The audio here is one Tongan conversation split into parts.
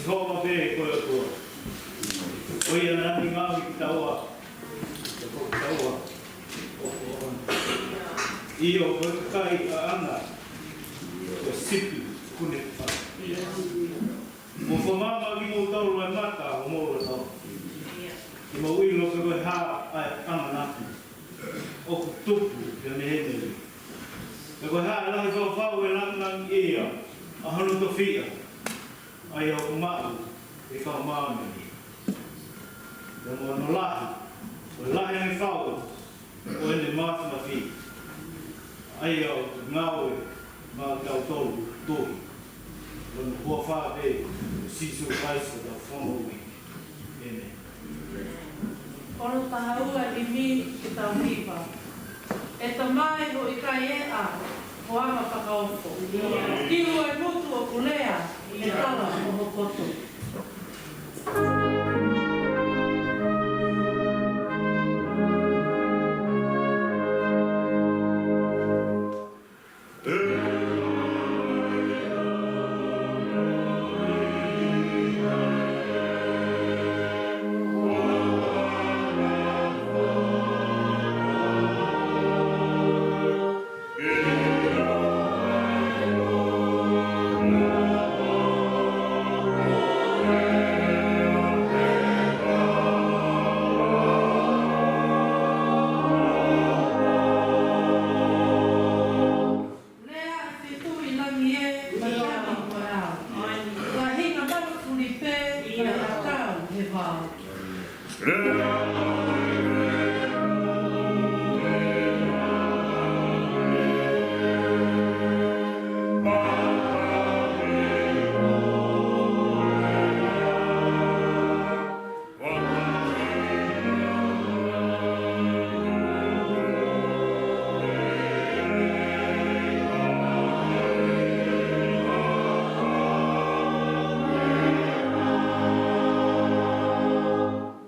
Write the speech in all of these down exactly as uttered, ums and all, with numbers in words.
Sihova pē ko e ʻOtua. Ko ia naʻa ne ngaohi kitaua, ko kitaua ʻoku ʻaʻana. ʻIo, ko e kakai ʻaʻana, ko e sipi ʻoku ne fai. Mou fakamāmani kimoutolu ʻa e mata ʻo hoʻomou loto, ke mou ʻilo pe ko e hā ʻa e ʻamanaki ʻoku tupu ia mei he ʻEiki, pe ko e hā ʻa e lahi fakafou ʻo e langilangiʻia ʻa hono tofiʻa, ʻa ia ʻoku maʻu ʻe he kau māʻoniʻoni. Pea mo hono lahi, ko e lahi ange fau ʻo ʻene māfimafi, ʻa ia ʻoku ngāue maʻatautolu kotoa, ʻi hono huafa pē ʻo Sīsū Kalaisi ko hotau Fakamoʻui. ʻĒmeni. Kolo taha ua, himi ki he tauhi pa. ʻE Tamai, hoʻo ʻikai ʻeʻa ho anga fakaofo. Kilu ʻa e motu ʻoku lea, ʻe tala ʻo ho poto. Lea ʻa e fetuʻu ʻi langi ē, ʻa e langi ko e ʻao. Ka hinga manu fuli pē, ka ʻe ʻakau he vao.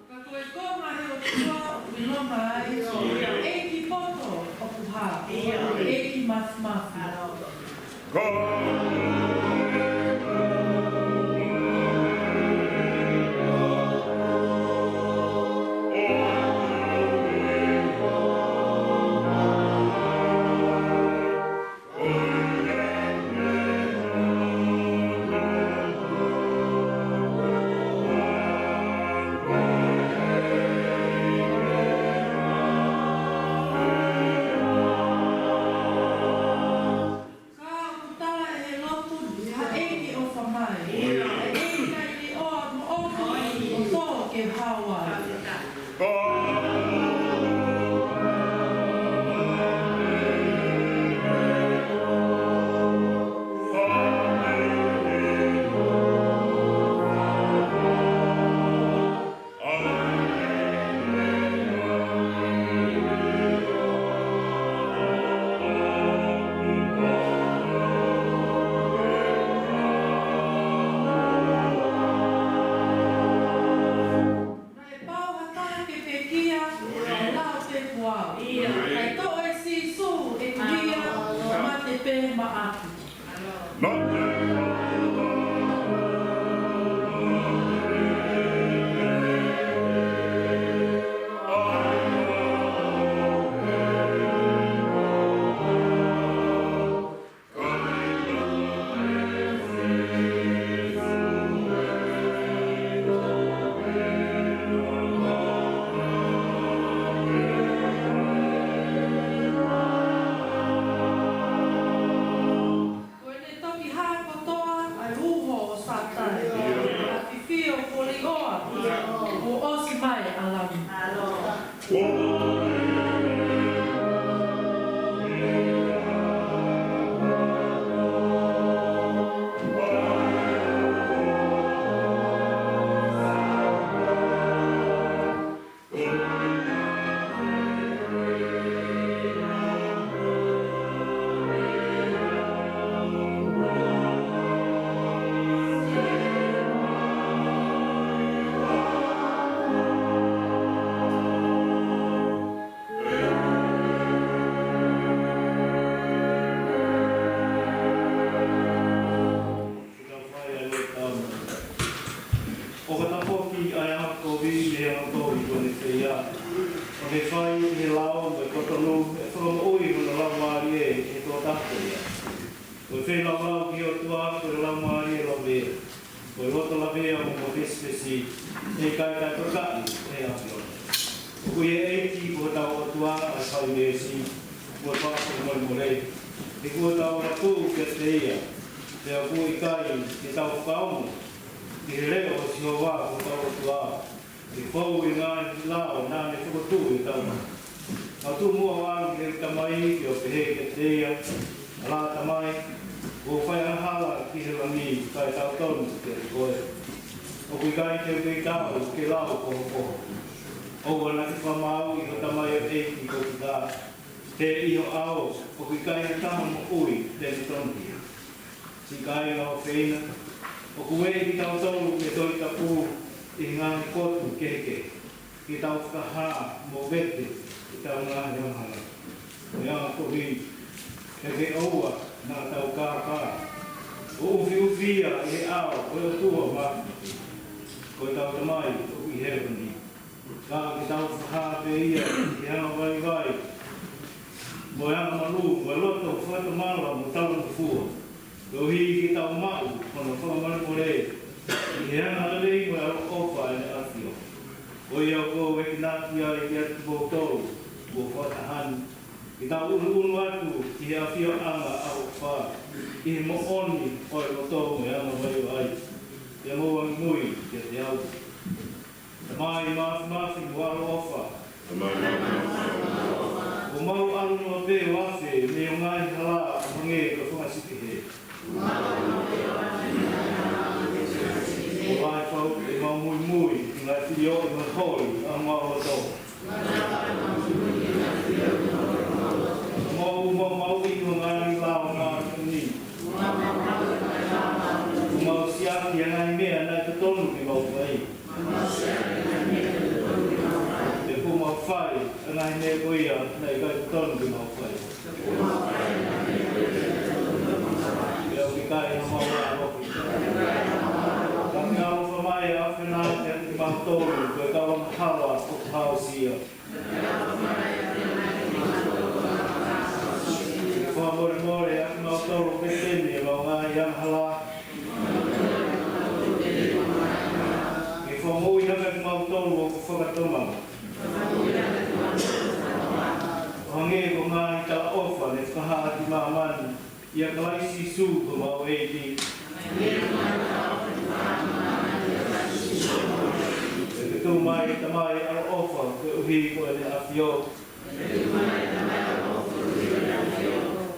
Ka ko e konga ʻo e ʻOtua ʻoku ʻilonga ai, ʻEiki poto ʻoku hā, ʻEiki māfimafi. Ka ʻoku tala ʻe he lotu, ha ʻEiki ʻofa mai, ha ʻEiki naʻe ʻiloa moʻoku ʻo tō ke hao ai. Naʻe pau ha taha ke pekia, ʻe lao pē kuo au. ʻIo. Kae toʻo ʻe Sīsū ʻeku hia, mate pē maʻaku. Ko ʻene toki hā kotoa ʻa e uho ʻo Sātane, ʻa e ʻafio kuo liʻoa, kuo ʻosi mai ʻa Lami. ʻE fai ʻi he lao mo e totonu, ʻe fakamoʻui hono laumālie ʻi he toʻatasi ia. Ko e feilaulau ki he ʻOtua, ko e laumālie lavea. Ko e loto lavea mo mafesifesi, ʻe ʻikai taʻetokaʻi ʻe he ʻAfiona. ʻOku ʻi he ʻEiki ko hotau ʻOtua ʻa e fai meesi, mo e fakamolemole. He kuo tau lotu kiate ia, pea ʻoku ʻikai ke tau fakaongo ki he leʻo ʻo Sihova ko hotau ʻOtua, ke fou ʻi he ngaahi lao naʻa ne fokotuʻu ʻi he taʻu. Tau tuʻu muʻa ʻo ʻalu ki he Tamai, ʻo pehē kiate ia, ʻAlā Tamai, kuo fai angahala ki he langi, kae taʻetonu kiate koe. ʻOku ʻikai te u kei taau ke lau ko ho poho. ʻOua naʻa ke fakamāuʻi ho tamaioʻeiki ko kita. He ʻi ho ʻao ʻoku ʻikai ha taha moʻui te ne tonuhia. Siʻi kāinga ʻofeina, ʻoku ueʻi kitautolu ke tau tapu ʻi he ngaahi potu kehekehe, ke tau fakahā mo vete ʻetau ngaahi angahala. Meʻa kovi, he ke ʻoua naʻa tau kākā ʻo ʻufiʻufi ia ʻi he ʻao ʻo e ʻOtua Māfimafi, ko ʻetau Tamai ʻoku ʻi hēvani. Ka ke tau fakahā pē ia ʻi he anga vaivai, mo e anga malū, mo e loto fakatomala mo talangofua, koeʻuhi ke tau maʻu hono fakamolemole ʻi he anga lelei mo e ʻaloʻofa ʻa ʻEne ʻAfio. Ko ia ʻoku ou enginaki ai kiate kimoutolu kuo fakataha ni, ke tau ʻunuʻunu atu ki he ʻafioʻanga ʻaloʻofa ʻi he moʻoni ʻo e loto mo e anga vaivai, pea mou angimui kiate au. Tamai Māfimafi mo ʻaloʻofa. Tamai Māfimafi mo ʻaloʻofa. ʻOku mau ʻalu noa pē ʻo afe mei ho ngaahi hala ʻo hangē ko e fanga sipi hē. ʻOku lahi fau ʻemau muimui ki he ngaahi filioʻi mo e holi ʻa homau loto. Mau, mau, mau ʻi ho ngaahi lao māʻoniʻoni. ʻOku mau siʻaki ʻa e ngaahi meʻa naʻe totonu ke mau fai. Pea kuo mau fai ʻa e ngaahi meʻa ko ia naʻe ʻikai totonu ke mau fai. Pea ʻoku ʻikai hamau ʻaloʻofa. Ka ke ʻaloʻofa mai ʻa e ʻAfiona kiate kimautolu, ko e kau angahala ʻoku hausia. Ke fakamolemole ʻa kimautolu pē teni ʻemau ngaahi angahala. Ke fakamoʻui ʻa kimautolu ʻoku fakatomala, ʻo hangē ko e ngaahi talaʻofa ne fakahā ki māmani ʻia Kalaisi Sīsū ko homau ʻEiki. Ke tuʻu mai Tamai ʻaloʻofa koeʻuhi ko ʻEne ʻAfio.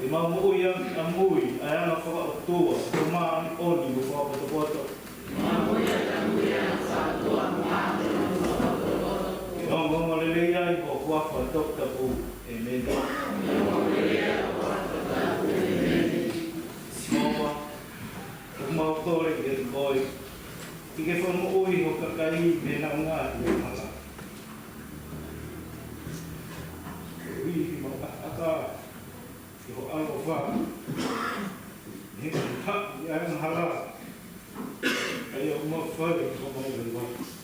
Ke mau moʻui ʻamui ʻa e anga fakaʻotua, ko e māʻoniʻoni mo fakapotopoto. Ke ongoongo lelei ai ho huafa toputapu. ʻĒmeni. Sihova, ʻoku mau kole kiate koe ke ke fakamoʻui ho kakai mei heʻenau ngaahi angahala. Koeʻuhi ke mau ʻakaʻaka ʻi ho ʻaloʻofa, he ʻoku haʻi ʻa e angahala, ʻa ia ʻoku mau fai ʻi homau vaivai.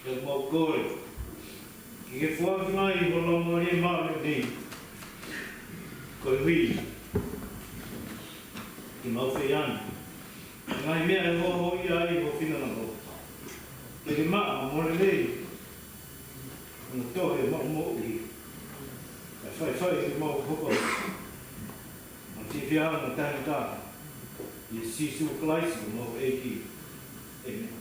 Pea mau kole ke ke foaki mai ho Laumālie Māʻoniʻoni, koeʻuhi ke mau fai ʻa e ngaahi meʻa ʻe hohoʻia ai ho finangalo. Ke ke maʻa mo lelei hono tohi ʻo e moʻui, kae faifai ke mau hoko ʻa e fiefiaʻanga taʻengata, ʻia Sīsū Kalaisi ko homau ʻEiki. ʻĒmeni.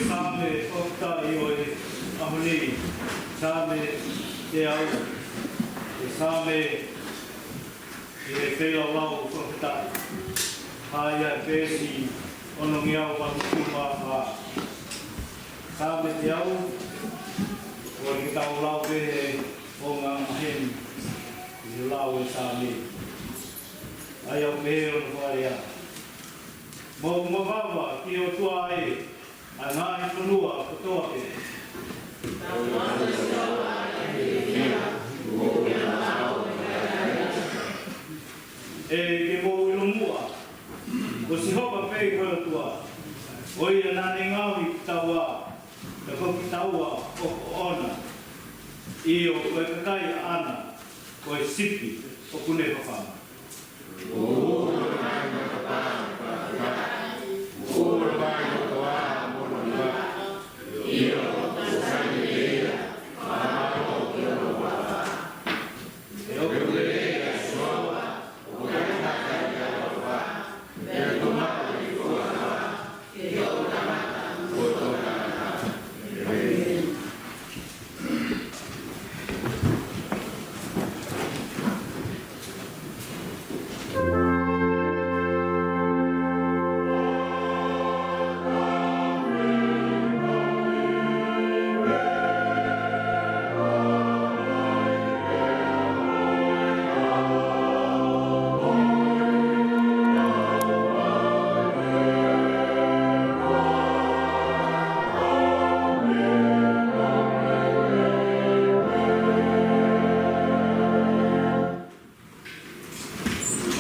Saame ʻoku tau ʻi he ʻaho ni, Saame teau, ʻa e Saame ʻi he feilaulau fakafetaʻi. Hā ia ʻa e veesi onongeau valungofulu mā fā. Saame teau, ʻoku ʻikai ke tau lau pē he ʻonga maheni ʻi he lau ʻa e Saame. ʻA ia ʻoku pehē hono fakalea. Mou mavava ki he ʻOtua ē, ʻa e ngaahi fonua kotoa pē. Ē, ke mou ʻilo muʻa, ko Sihova pē ko e ʻOtua, ko ia naʻa ne ngaohi kitaua, pea ko kitaua ʻoku ʻoʻona. ʻIo, ko e kakai ʻaʻana, ko e sipi ʻoku ne fafanga.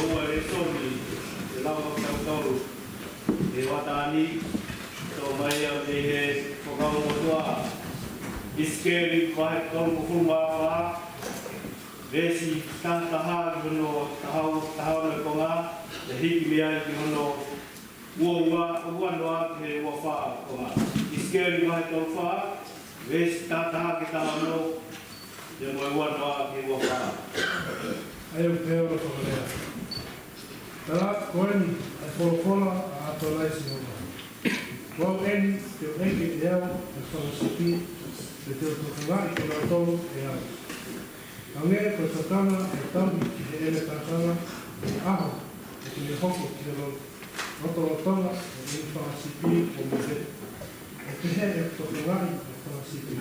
Ko e lēsoni ʻe lau ʻa kitautolu he hoʻatā ni, toʻo mai ia mei he Fuakava Motuʻa, ʻIsikeli vahe tolungofulu mā fā, veesi taha taha ki hono taha ono, taha ono e konga, pea hiki mei ai ki hono ua ua, ua noa ki he ua fā e konga. ʻIsikeli vahe tolu fā, veesi taha taha ki he taha ono, pea mo e ua noa ki he ua fā. ʻA ia ʻoku pehē hono fakalea. Tala atu, ko eni ʻa e folofola ʻa ʻAtonai Sihova. Ko au eni, te u ʻeke ʻe au ʻa e fanga sipi, pea te u tokangaʻi kinautolu ʻe au. Hangē ko e kakanga ʻe tauhi ki heʻene kakanga, ʻi he ʻaho ʻoku ne hoko ki he lotolotonga ʻo ʻene fanga sipi kuo mohe, ʻo pehē ʻe tokangaʻi ʻa e fanga sipi.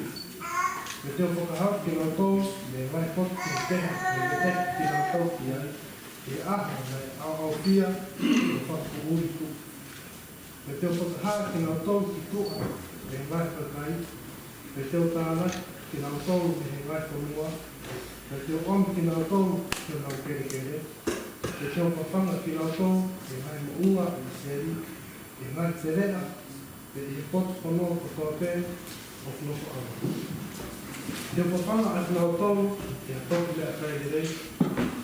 Pea te u fakahā kinautolu mei he ngaahi potu kehekehe, mo veteʻi kinautolu ki ai, ʻi he ʻaho naʻe ʻaoʻaofia ʻo fakapoʻuli tuʻa. Pea te u fakahā kinautolu ki tuʻa mei he ngaahi kakai, pea te u tānaki kinautolu mei he ngaahi fonua, pea te u ʻomi kinautolu ki honau kelekele, pea te u fafanga kinautolu ʻi he ngaahi moʻunga ʻo ʻIsileli, ʻi he ngaahi teleʻa, pea ʻi he potu fono kotoa pē ʻoku nofo ʻaki. Te u fafanga ʻa kinautolu ʻi ha toki meʻakai lelei,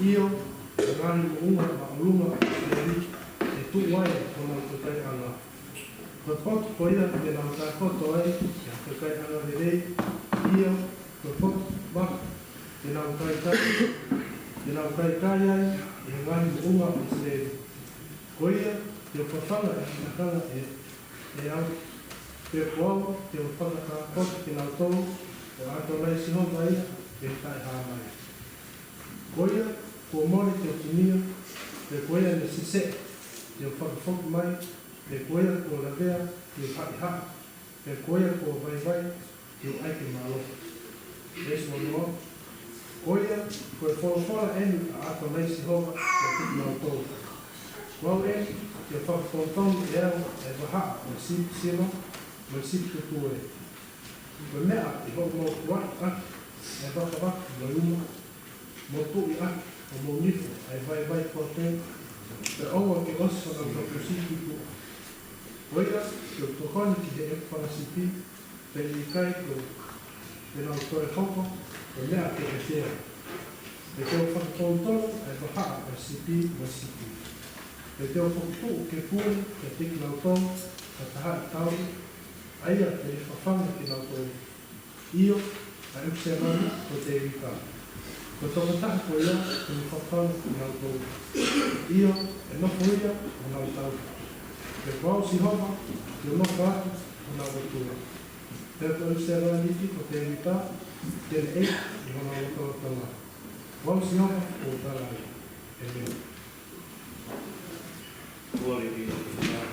ʻio, ʻi he ngaahi moʻunga māʻolunga ʻo ʻIsileli, ʻe tuʻu ai honau kakai ʻanga. Ko e potu ko ia te nau takoto ai ki ha kakai ʻanga lelei, ʻio, ko e potu vaka te nau kaikai, te nau kaikai ai ʻi he ngaahi moʻunga ʻo ʻIsileli. Ko ia te u fafanga ʻa e lakanga ʻe, ʻe au, pea ko au te u fakatakoto kinautolu, ko ʻAtonai Sihova ia, ʻe taʻehāmai. Ko ia kuo mole te u kinia, pea ko ia ne sese te u fakafoki mai, pea ko ia kuo lavea te u haʻihaʻi, pea ko ia kuo vaivai te u ʻai ke mālohi. Veesi ua noa. Ko ia, ko e folofola eni ʻa ʻAtonai Sihova kiate kinautolu. Ko au eni, te u fakatonutonu ʻe au ʻa e vahaʻa ʻo e sipi sino mo e sipi tutue. Ko e meʻa ʻi hoʻomou kuaʻi ʻaki ʻa e vakavaka mo e uma, mo tuʻi ʻaki ʻo mou nifo ʻa e vaivai kotoa pē, pea ʻoua ke ʻosi honau kapusi ki tuʻa. Ko ia, te u tokoni ki heʻeku fanga sipi, pea ʻe ʻikai ko ʻenau toe hoko ko e meʻa kehekehe. Pea te u fakatonutonu ʻa e vahaʻa ʻo e sipi mo e sipi. Pea te u fokotuʻu ke pule kiate kinautolu ha tahaʻi taui, ʻa ia te ne fafanga kinautolu. ʻIo, ʻa ʻeku sevāniti ko Tēvita, ko e tokotaha ko ia te ne fafanga kinautolu. ʻIo, ʻe nofo ia ʻi honau taui. Pea ko au Sihova, te u nofo atu Mātuʻa. Pea ko e ʻuluaki sēniti ko e tēniti, ten eight, ʻi hono lotolotonga. Ko au Sihova ʻoku ou tala ai. ʻĒmeni. Glory be to God.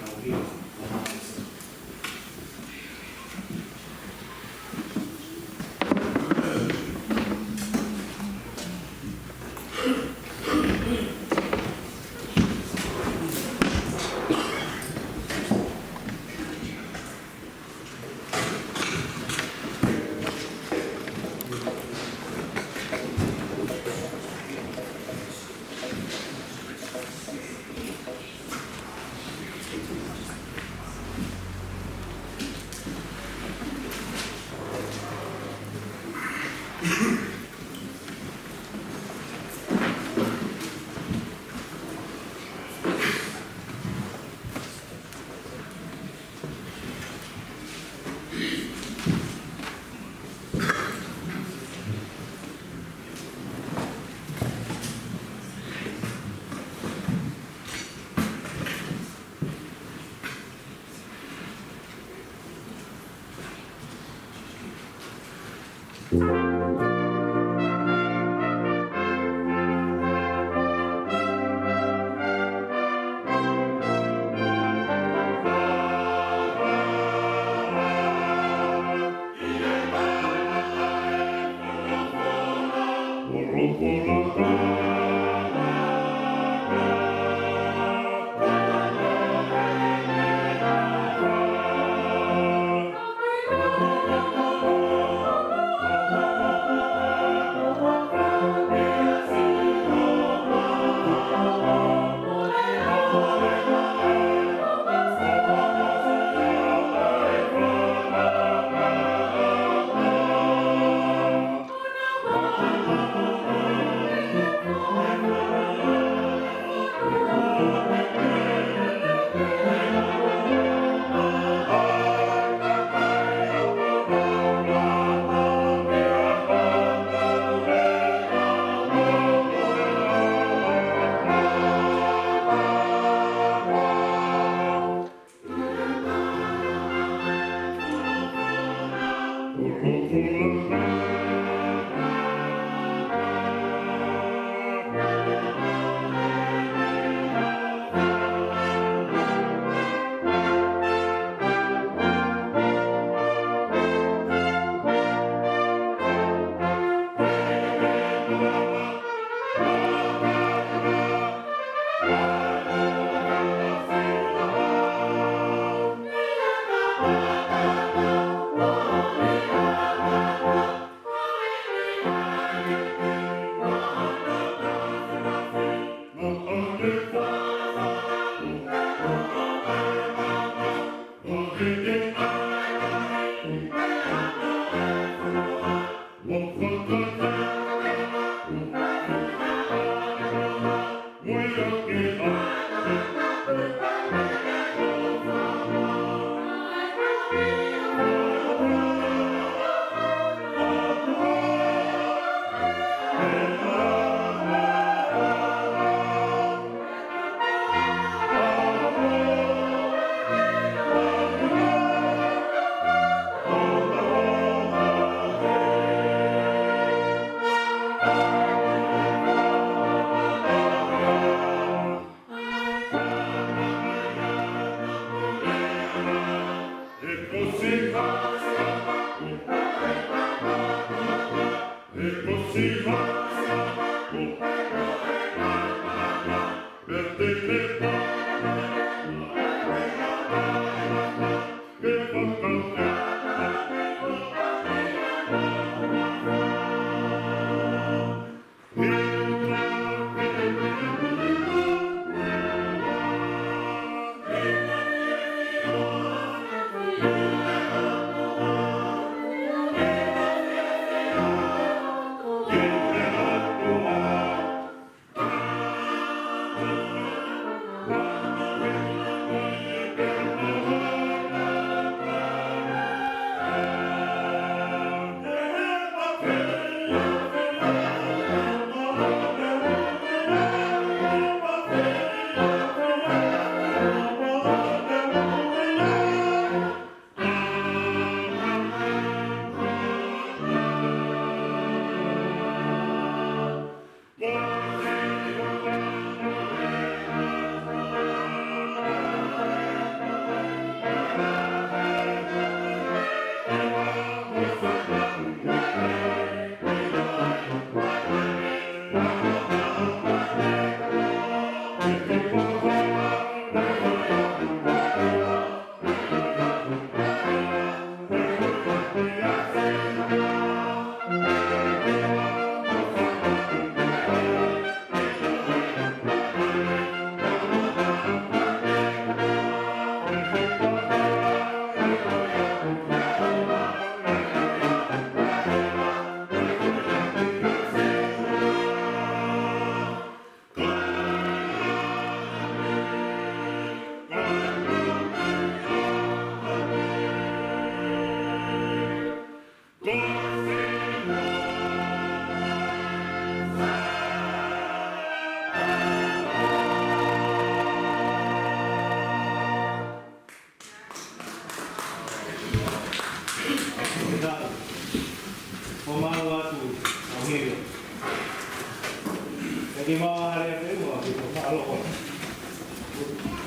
Ke mau hale a pē ua, ke mau ʻaloʻofa.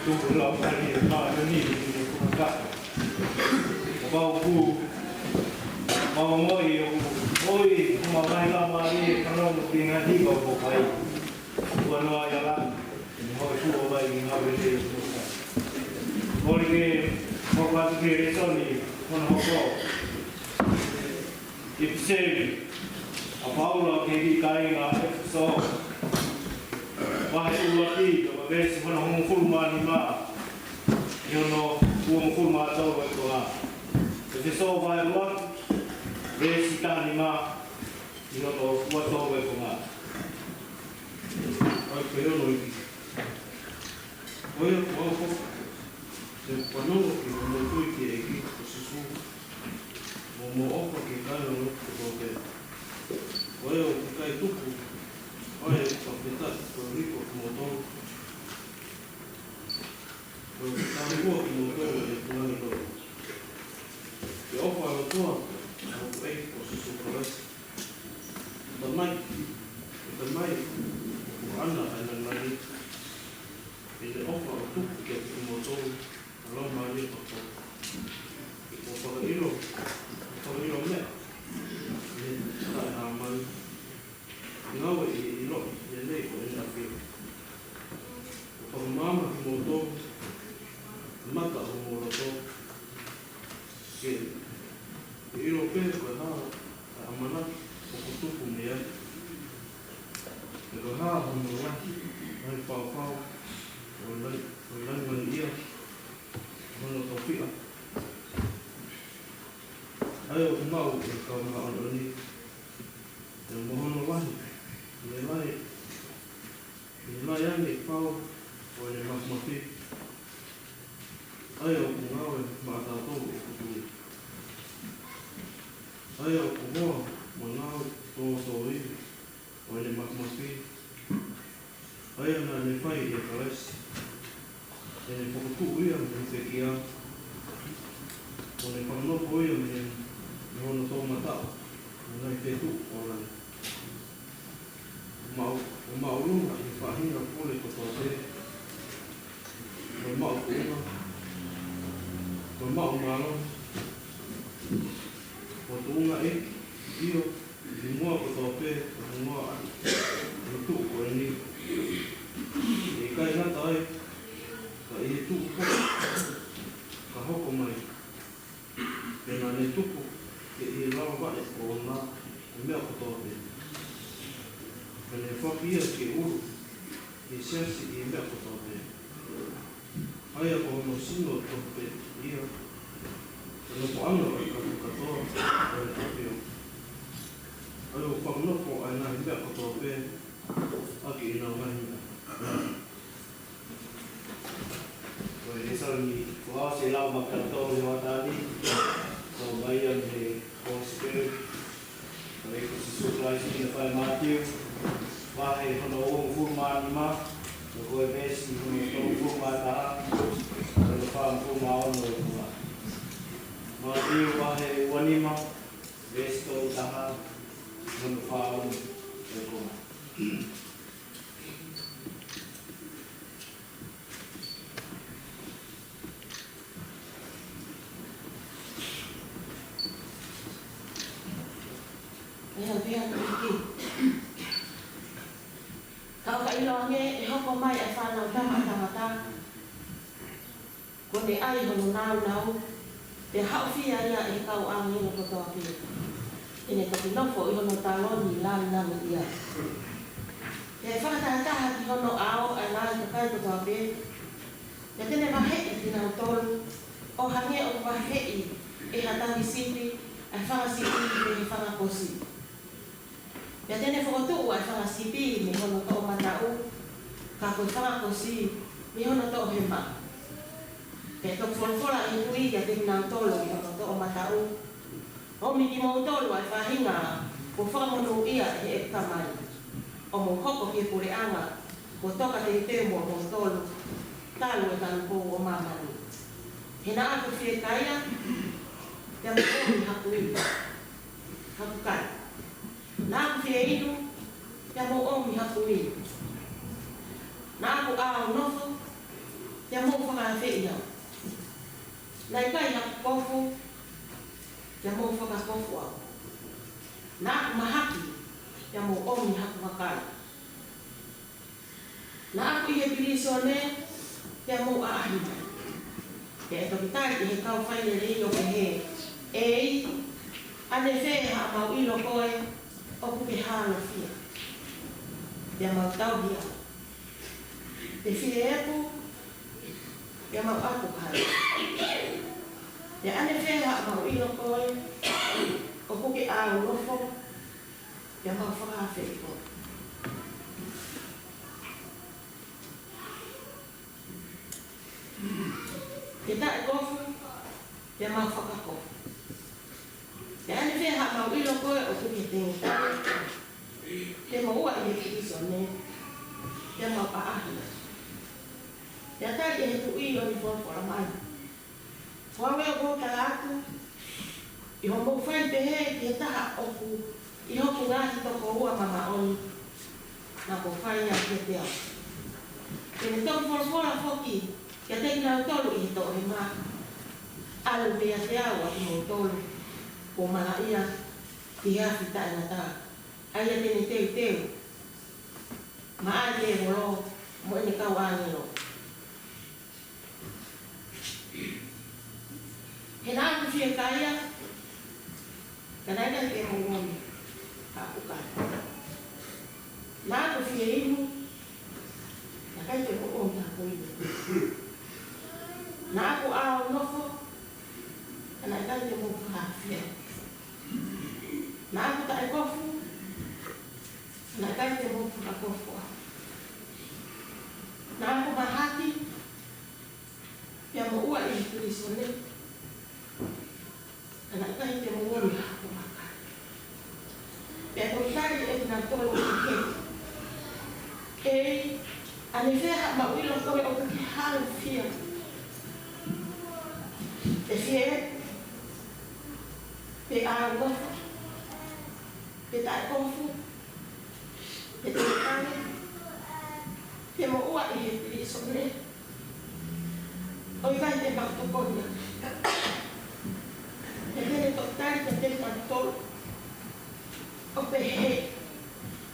Tuku lau kali e mau tani, ke mau kaka. Kapau ʻoku mau ongoʻi ʻoku ʻi ai haʻamau ngaahi laumālie, fanongo ki he ngaahi hiva ʻoku fai. Ua noa ia la, ʻi he hoi fua vai ki ngā vele ʻoku fai. Kole ke hoko atu ki he lēsoni, hono hoko. ʻEpiseli ʻa Paula ki he kāinga ʻEfesō. Vahe ʻuluaki, ko e veesi hono hongofulu mā nima ki hono uofulu mā tolu ʻe konga. ʻEfesō vahe ʻuluaki, veesi taha nima ki hono ua tolu ʻe konga. ʻAi pē hono iki. Ko ia ko au foki, te u fanongo ki hoʻomou tui ki he ʻEiki ko Sīsū, mo hoʻomou ʻofa ki he kāinga ʻo e lotu kotoa pē. Ko ia ʻoku ʻikai tuku, ʻa ia ʻoku fakafetaʻi ko e hiko kimoutolu, ko e tāpuaki kimoutolu ʻe he ngaahi lotu. Ke ʻofa ʻa e ʻOtua ʻa hoku ʻEiki ko Sīsū Kalaisi, Tamai, Tamai, ʻoku ʻAna ʻa e Langilangi, ʻene ʻofa ʻo tuku kiate kimoutolu ʻa e laumālie kotoa. ʻO fakaʻilo, ʻo fakaʻilo meʻa ʻi he taʻehāmai, ngāue ʻi he ʻiloʻi lelei ʻo ʻene ʻAfio. ʻO fakamaama kimoutolu ʻa e mata ʻo homou loto, ke ke ʻilo pē ko e hā ʻa e ʻamanaki ʻoku tupu mei ai, pea ko e hā hono lahi, lahi fau ʻo e lahi, ʻo e lahi mani ia hono tofiʻa, ʻa ia ʻoku maʻu ʻe he kau māʻoniʻoni, pea mo hono lahi, ʻene lahi, ʻene lahi ange fau ʻo ʻene māfimafi, ʻa ia ʻoku ngāue maʻatautolu ʻoku tui. ʻA ia ʻoku hoa mo e ngāue tōtōivi ʻo ʻene māfimafi, ʻa ia naʻa ne fai ʻia Kalaisi, ʻi heʻene fokotuʻu ia mei he pekia, ʻo ne fakanofo ia mei he, mei hono toʻomataʻu ʻi he ngaahi feituʻu ʻo langi. ʻO maʻu, ʻo māʻolunga ʻi he faʻahinga pule kotoa pē, ʻo maʻu tuʻunga, ʻo maʻu mālohi, ʻo tuʻunga ʻeiki, ʻio, ʻi he hingoa kotoa pē ʻoku hingoa ʻaki ʻi he tuʻu ko eni, ʻe ʻikai ngata ai, ka ʻi he tuʻu kotoa ka hoko mai. Pea naʻa ne tuku ke ʻi he lalo vaʻe ʻoʻona ʻa e meʻa kotoa pē. Pea ne foaki ia ke ʻulu ki he siasi ʻi he meʻa kotoa pē, ʻa ia ko hono sino tofu pē ia, ko e nofoʻanga ʻo e kakato kotoa ʻo ʻene ʻAfio. ʻA ia ʻoku fakanofo ʻa e ngaahi meʻa kotoa pē ʻaki ʻenau ngaahi meʻa. Ko e lēsoni fakaʻosi ʻe lau maʻa kitautolu he hoʻatā ni, ʻoku ʻomai ia mei he Kōsipeli ʻa e ʻEiki ko Sīsū Kalaisi naʻe fai ʻe Mātiu, vahe hono uofulu mā nima, ko e veesi hono tolungofulu mā taha ki hono fāngofulu mā ono ʻe konga. Mātiu vahe ua nima, veesi tolu taha ki hono fā ono ʻe konga. ʻE hau pea ko iki. Ka ʻoka ʻiloange ʻe hoko mai ʻa e Fānautama ʻa Tangata, kuo ne ʻai hono nāunau, pea haʻofia ia ʻe he kau ʻāngelo kotoa pē, ke ne toki nofo ʻi hono taloni langilangiʻia. Pea ʻe fakatahataha ki hono ʻao ʻa e ngaahi kakai kotoa pē, pea te ne vaheʻi kinautolu ʻo hangē ʻoku vaheʻi ʻe ha tangisipi ʻa e fanga sipi mei he fanga kosi. Pea te ne fokotuʻu ʻa e fanga sipi mei hono toʻomataʻu, ka ko e fanga kosi mei hono toʻohema. Pea toki folofola ʻe he Tuʻi kiate kinautolu mei hono toʻomataʻu, ʻOmi kimoutolu ʻa e faʻahinga kuo fakamonūʻia ʻe heʻeku Tamai, ʻo mou hoko ki he puleʻanga kuo toka teuteu moʻomoutolu, talu e talupou ʻo māmani. He naʻa ku fiekaia, pea mou ʻomi haku inu, haku kai. Naʻa ku fieinu, pea mou ʻomi haku inu. Naʻa ku ʻāunofo, pea mou fakaafeʻi au. Naʻe ʻikai haku kofu, pea mou fakakofu au. Naʻa ku mahaki, pea mou ʻomi haku vakai. Naʻa ku ʻi he pilīsone, pea mou ʻaʻahi mai. Pea ʻe toki tali ʻe he kau failelei ʻo pehē, ʻEiki, ʻanefē haʻamau ʻilo koe ʻoku ke hālofia, pea mau tauhi au? Pe fie epu, pea mau ʻapu kai? Pea ʻanefē haʻamau ʻilo koe ʻoku ke ʻāunofo, pea mau fakaafeʻi koe? Pe taʻekofu, pea mau fakakofu? Pea ʻanefē haʻamau ʻilo koe ʻoku ke tengitali, pea moʻua ʻi he pilīsone, pea mau ʻaʻahi? Pea tali ʻe he tuʻi ʻo ne folofola mai, Ko au ē ʻoku ou tala atu, ʻi hoʻomou fai pehē ki he taha ʻoku ʻi hoku ngaahi tokoua māʻoniʻoni, naʻa ku fai ia kiate au. Te ne toki folofola foki kiate kinautolu ʻi he toʻohema, ʻAlu meiate au ʻa kimoutolu kuo malaʻia ki he afi taʻengata, ʻa ia te ne teuteu maʻa e tēvolo mo ʻene kau ʻāngelo. He naʻa ku fiekaia, ka naʻe ʻikai te mou ʻomi haku kai. Naʻa ku fieimu, naʻe ʻikai te mou ʻomi haku inu. Naʻa ku ʻāunofo, ka naʻe ʻikai te mou fakaafeʻi au. Naʻa ku taʻekofu, naʻe ʻikai te mou fakakofu au. Naʻa ku mahaki, pea moʻua ʻi he pilīsone, ka naʻe ʻikai te mou ʻomi haku vakai. Pea toki tali ʻe kinautolu ʻo pehē, ʻEiki, ʻanefē haʻamau ʻilo koe ʻoku ke hālofia, pe fie epu, pe ʻāunofo, pe taʻekofu, pe tengitali, pe moʻua ʻi he pilīsone, ʻo ʻikai te mau tokoni atu? Pea te ne toki tali kiate kinautolu ʻo pehē,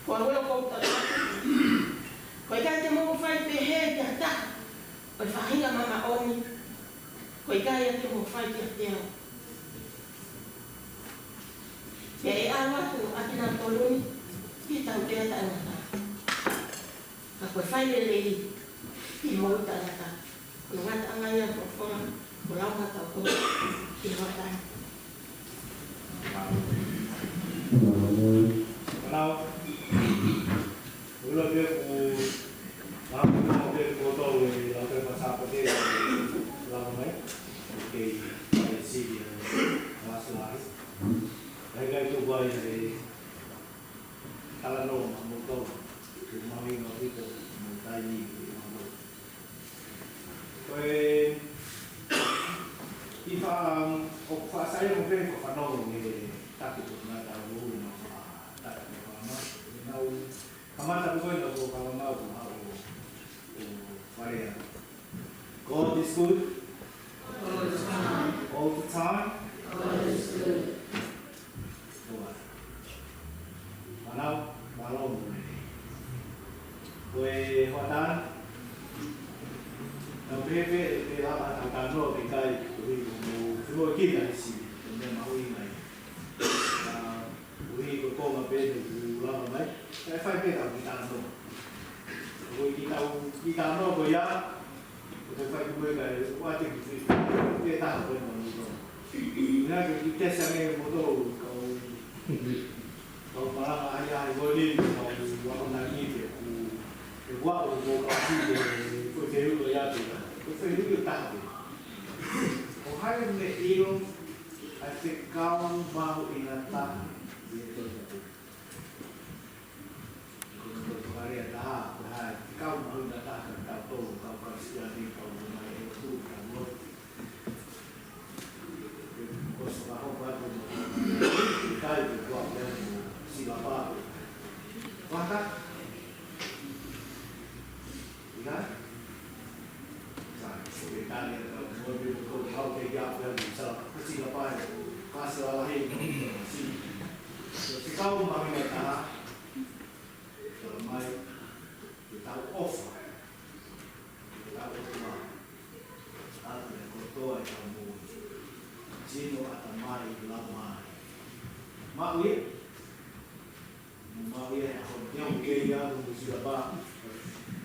Ko au ē ʻoku ou tala atu, ko e ʻikai te mou fai pehē ki ha taha ʻo e faʻahinga māʻoniʻoni, ko e ʻikai ia te mou fai kiate au. Pea ʻe ʻalu atu ʻa kinautolu ni ki he tautea taʻengata, ka ko e failelei ki he moʻui taʻengata. Ko hono ngataʻanga ia ʻo e folofola, ko e lau maʻatautolu ki he hoʻatā ni. Mālō. Mālō. ʻOku ou ʻilo pē ʻoku, mālō pē ʻoku tau ʻi he lau pē Pasaka pē, lau mai. ʻOku ʻi ai e sili ʻa e kalasi lahi. Kae ʻikai tuku ai e talanoa maʻamoutolu. Ko e mahuʻinga ʻaupito mo e taimi ʻoku maʻu. Ko e, ʻi fa-, ʻoku faʻa saiʻia mo pē ko e fanongo ki he taki ko ē naʻa tau ʻosi maʻu, taki ko ē naʻa tau kamata ko ē naʻa tau kamata ko ē ʻo, ʻo fale ā. God is good. All the time. All the time. God is good. Ko ia. Mālō, mālō mo e. Ko e hoʻatā ni. Naʻa ku pehē pē, ʻe lava ʻetau talanoa pe ʻikai, koeʻuhi ko e mo, te mo kina isi, ko e meʻa mahuʻinga ia. ʻA, koeʻuhi ko e konga pē ʻoku lava mai. Kae fai pē ʻetau kiʻi talanoa. Ko e kiʻi tau, kiʻi talanoa ko ia. ʻOku te fai ko e meʻa ʻoku ʻikai ke te fai. Ke taha ko e mo ni ko. Naʻa ke kiʻi tesi ange mo tō kau, kau malanga ai ai ko ni, kau akonaki te ku, te ku ako ko kau ki te, ko te ulo ia te ka. Ko te ulo taha te. ʻO hai me io, ʻa e fekau mahuʻinga taha ʻi he toenga. Ko e toenga taha, ko e hā e fekau mahuʻinga taha kiate kitautolu, kau Kalisitiane, kau Roma, ʻe ʻoku tau lotu. Ko e sokahoko atu mo, kai te kua pea mo sila pā. Waka. ʻI Sa, ko e tali atu ʻa e moʻoni mo ko hau ke ia ko e sala, ko e sila pae, ka sila lahi, si. So, si kau mahina taha, tala mai, ke tau ʻofa, ke tau ʻofa, ʻa e kotoa e tau moʻoni. Sino, ʻatamai, laumālie. Maʻu ia, Mo maʻu ia he ʻaho ni, ʻoku kei ʻalu mo sila pā.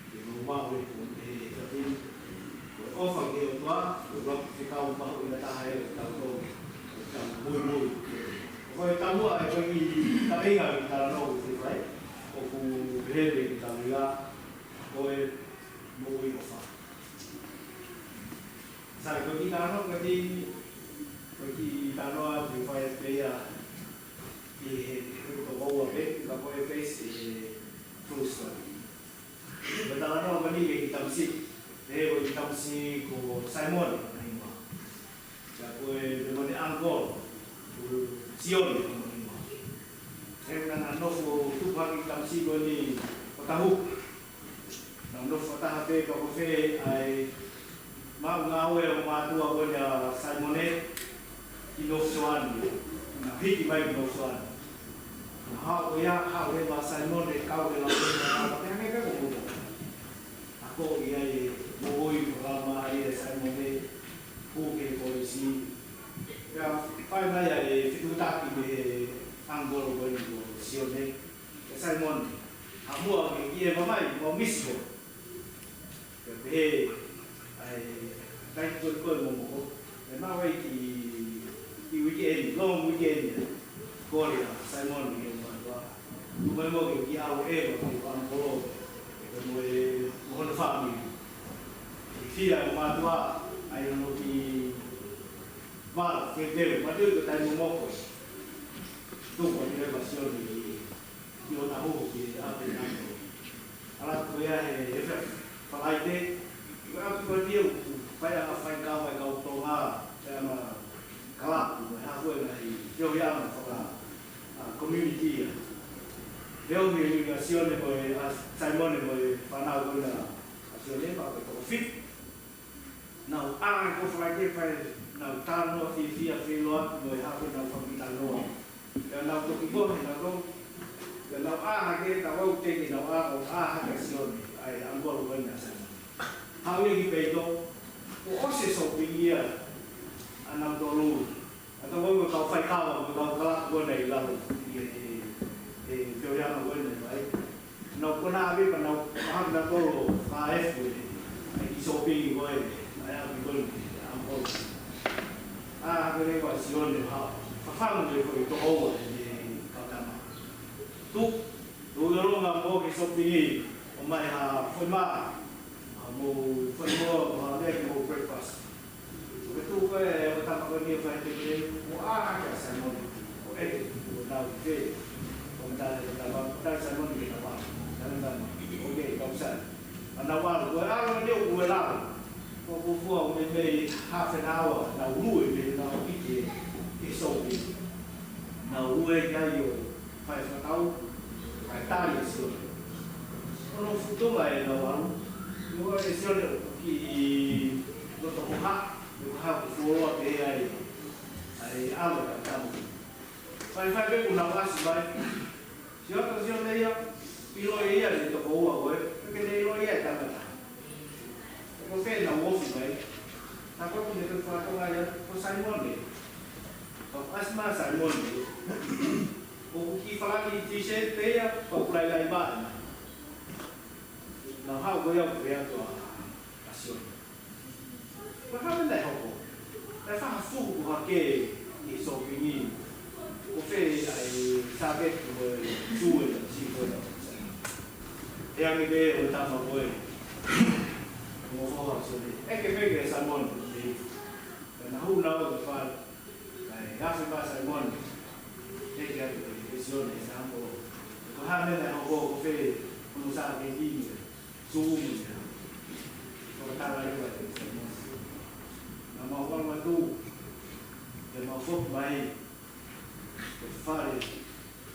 Ke mo maʻu e ko e he takin. Ko e ʻofa ki he ʻOtua, ko e ʻuluaki fekau mahuʻinga taha ʻe tautolu, ʻo tau muimui. Ko e taumuʻa ʻe ko e kiʻi taʻinga ʻi he talanoa ʻoku fai, ʻoku pehē ʻe he talanoa, ko e moʻui ʻofa. Sai, ko e kiʻi talanoa, ko e kiʻi, ko e kiʻi talanoa ʻoku fai pē ia, ʻi he, he ko ua pē, ka ko e face ʻi he True Story. Ko e talanoa ko eni ki he kiʻi tamasiʻi, he ko e kiʻi tamasiʻi ko Saimone, ko hono hingoa. Ka ko e, ko ʻene uncle, ko Sione, ko hono hingoa. He naʻa na nofo tupu hake kiʻi tamasiʻi ko eni ʻo tahu. Naʻa na nofo taha pē ka ko fē ai maʻu ngāue ʻa e mātuʻa ko eni ʻa Saimone ki North Shore ni. Naʻa na hiki mai ki North Shore ni. Naʻa na haʻu ia, haʻu leva ʻa Saimone, kau he lau ko eni, naʻa na pehē ange pē ko e moʻoni. Akoʻi ai e moʻui mo e laumālie ʻa Saimone, hū ki he kolisi. Pea fai mai ai e fetuʻutaki mei he uncle ko eni ko Sione, kia Saimone. Haʻu muʻa ke ʻi he mamahi, mau misi koe. Pea pehē ai, kai koe koe momoko. Pea maʻu ai kiʻi, kiʻi weekend, long weekend. Kole ʻa Saimone ki hono mātuʻa. Tuʻu mai muʻa ke ʻi ai ʻa e ʻeva, ko e uncle. Pea mo e, mo hono family. Fiefia ʻa e mātuʻa, ʻai hono kiʻi vala, ke teu, ma teu ko e taimi momoko. Tuku ʻa e leva ʻa Sione ki ʻi ʻo tahu ki ʻapi nano. ʻAlu atu ia he, he Falaite, ʻi ʻapi ko eni ʻoku fai ʻa e faikava ʻa e kau Tonga, pea mo e kalapu, mo e hako e ngaahi feohiʻanga faka, ʻa, community ia. Feohi ʻa Sione mo e, ʻa Saimone mo e fānau ko ena ʻa Sione, pea ko e toko fitu. Nau ʻā ko Falaite fai, nau talanoa fiefia feʻiloaki mo e hako ʻenau fakakitalanoa. Pea nau toki mohe, nau toki. Pea nau ʻā hake, tau au teke, nau ʻā, ʻo ʻā hake ʻa Sione, ʻa e uncle ko ena ʻa Saimone. Haʻu ia ki peito, kuo ʻosi e shopping ia, ʻa nautolu. ʻA e kau, kau faikava, kau kalapu ko ena ʻi lalo, ʻi he, he, he feohiʻanga ko ena, right? Nau kona ave pea nau, ha, nau tolo, ka e fue, ʻa e kiʻi shopping ko ē, ʻa e ʻapi ko ē, ʻa e uncle. ʻĀ hake leva ʻa Sione, ha, fafangu e ko e toko ua, ʻe kau tama. Tuʻu, tuʻu ʻi lalo mo e kiʻi shopping, ʻomai ha foʻi mā, ha mo foʻi moa, mo ha leki mo breakfast. Ko e tuʻu ko ē ʻo e tama ko eni ʻo fai e teke, kuo ʻā hake ʻa Saimone, ʻo ʻeke, kuo nau fē, ʻo tā, tā, tā Saimone ke tapa, tā, tā, ʻo ke kau sai. ʻA nau ʻalu, ko e ʻalu eni ʻoku ʻi lalo. Ko e fuofua ʻo meimei half an hour, nau lue, mei he nau hiki e, e shopping. Nau lue ki ai ʻo fai e fakaʻau, fai e tali ʻa Sione. Ko hono fuʻu toʻa ʻenau ʻalu, ʻio ʻa Sione ʻoku kiʻi loto hohaʻa, ʻio ka haʻu fuoloa pē ai, ʻa e ʻalu ʻa e tama. Faifai pē kuo nau ʻasi mai. Sio atu ʻa Sione ia, ʻiloʻi ia ʻe he toko ua ko ē, ʻikai ke ne ʻilo ia ʻe tangata. Ko fē naʻa nau ofi mai. Naʻa ko ē ʻoku ne toe fakatonga ia, ko Saimone. Ka ʻoku ʻasi mai ʻa Saimone. ʻOku kiʻi falani t-shirt pē ia, ka ʻoku lailai mai. Naʻa nau haʻu ko ia ʻo pehē atu ʻa, ʻa Sione. Ko e hā e meʻa naʻe hoko? Naʻe fakafuhu hake ʻi he shopping. Ko fē ʻa e target ko e tue na si ko na. ʻE ange pē ʻo e tama ko ē. Mo foha Sione. ʻEke pē kia Saimone. Naʻa na hū nau ki fale. Kae afe pē ʻa Saimone. ʻEke atu kia Sione, Saimone. Ko e hā e meʻa naʻe hoko, ko fē hono target ni. Tuʻu mai ia. Ko e tala ia ʻa Saimone. Naʻa mau ʻalu atu. Pea mau foki mai. Ko e fale.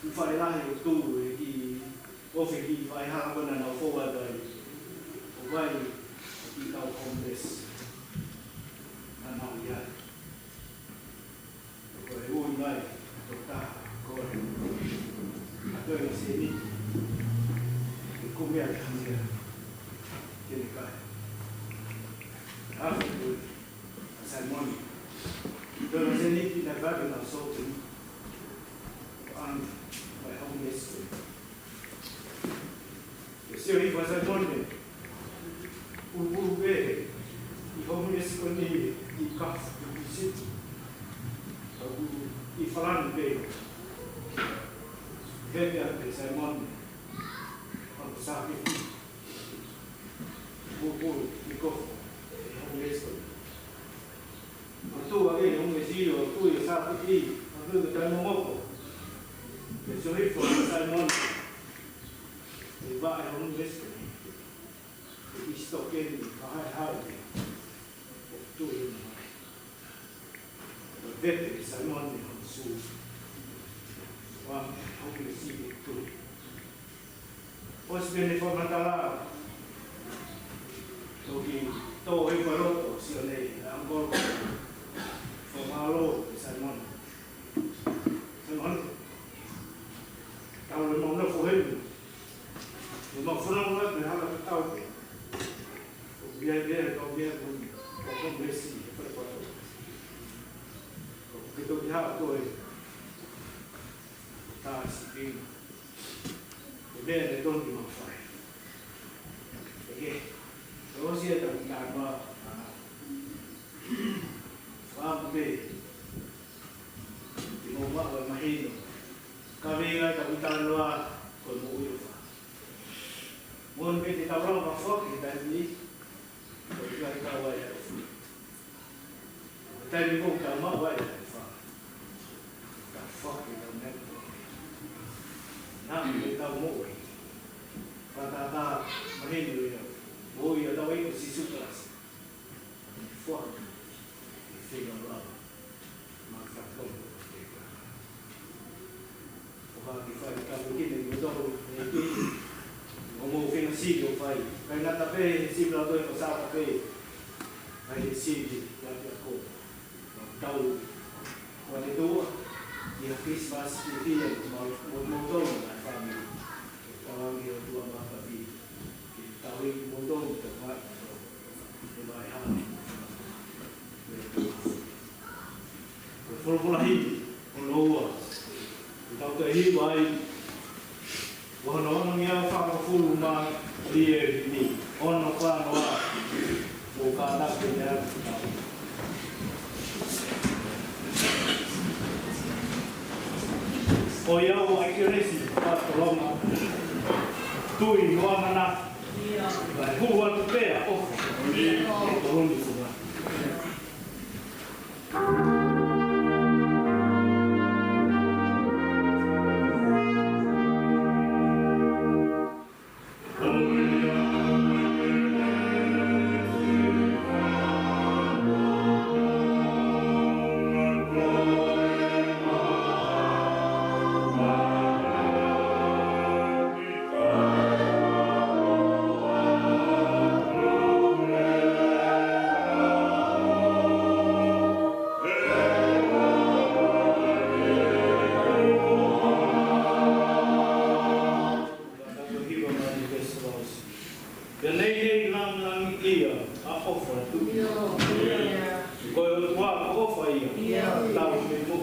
Ko e fale lahi ʻoku tuʻu he kiʻi ofi he kiʻi fale hala ko ē naʻa nau fou atu ai. ʻOku Vai ki he kau homeless. Naʻa nau ʻi ai. Ko e ui mai, tokā, ko e ʻa e sēniti. Ke kumi ʻa e kamea. Ke ne kai. Afe ko e ʻa Saimone. Ko e sēniti naʻe vave naʻa sō ki. An, mai homeless. Ke sio hifo ʻa Saimone. Pulupulu pē ʻi homeless ko eni ʻi kafu ʻi situ. Ka ʻoku ʻi falani pē. Heke atu ʻe Saimone. ʻA e sāpiti. Pulupulu ʻi kofu ʻi homeless ko eni. Matua ke homeless ʻo tui ʻa e sāpiti. Matua ke taimomoko. Ke sio hifo ʻa Saimone. ʻI he vaʻe homeless ko eni. ʻI he sitoke ni, ka hae hae ni, ʻo tui ni mai. ʻO vete ʻe Saimone hono sū. Wa, hoku siʻi tui. ʻOsi pē ʻene fakamatala, toki tō hifo loto, sio nei, ʻa e ʻangolo. Fakamālō ʻe Saimone. Saimone. Tau le mau nofo heni. Mo mau fanongo atu he hala tatau pē. ʻOku ʻi ai pē ʻa e kau meʻa ko eni, ko e kau meʻa si, he fale koto. ʻOku ke toki haʻu koe. Ko e tā sipinga. Ko e meʻa ne tonu ke mau fai. ʻEke. Ko e ʻosi e tau ki tā noa. Fakaʻamu pē. Ke mau maʻu e mahino. Ka mei ai tau ki tā noa, ko e moʻui ʻofa. Mo ne pē te tau lau ka foki he taimi ni, ko e ʻikai tau ai ʻa e ʻofa. Ko e taimi ko ē tau maʻu ai ʻa e ʻofa. Tau foki tau meʻa ko ē. Naʻa mo e tau moʻui. Fakatātā mahino ia. Moʻui ʻa tau ai ko Sīsū Kalaisi. Foaki, ʻi he feinga lava, ma fakatau ko te ka. ʻOka ke fai ka mo kine mo tau, ʻe ki, mo mo feinga si ko fai. Kai ngata pē, he si la toi ko sa pē. Kai he si ki, la ki ako. Ma tau, ko te tua, ʻi ha Christmas ki hia, mo, mo, mo tau, ma family. Tau angi o tua ma ka vi. Ke tau i mo tau, tau ma, Ko e folofola himi, hono ua. Ko e tau te hiva ai. Ko hono ono ngeau fāngofulu mā lie ni. Ono fānoa. Ko ka ta ke mea. ʻOiauē kelesi, ka tolonga. Tui, noa mana. Vai hulu atu pea, ʻofa. Ko e tolongi funga. Pea neʻineʻi langilangiʻia ʻa e ʻofa ʻa e Tuʻi. Ko e ʻOtua ʻofa ia. Tau me mo.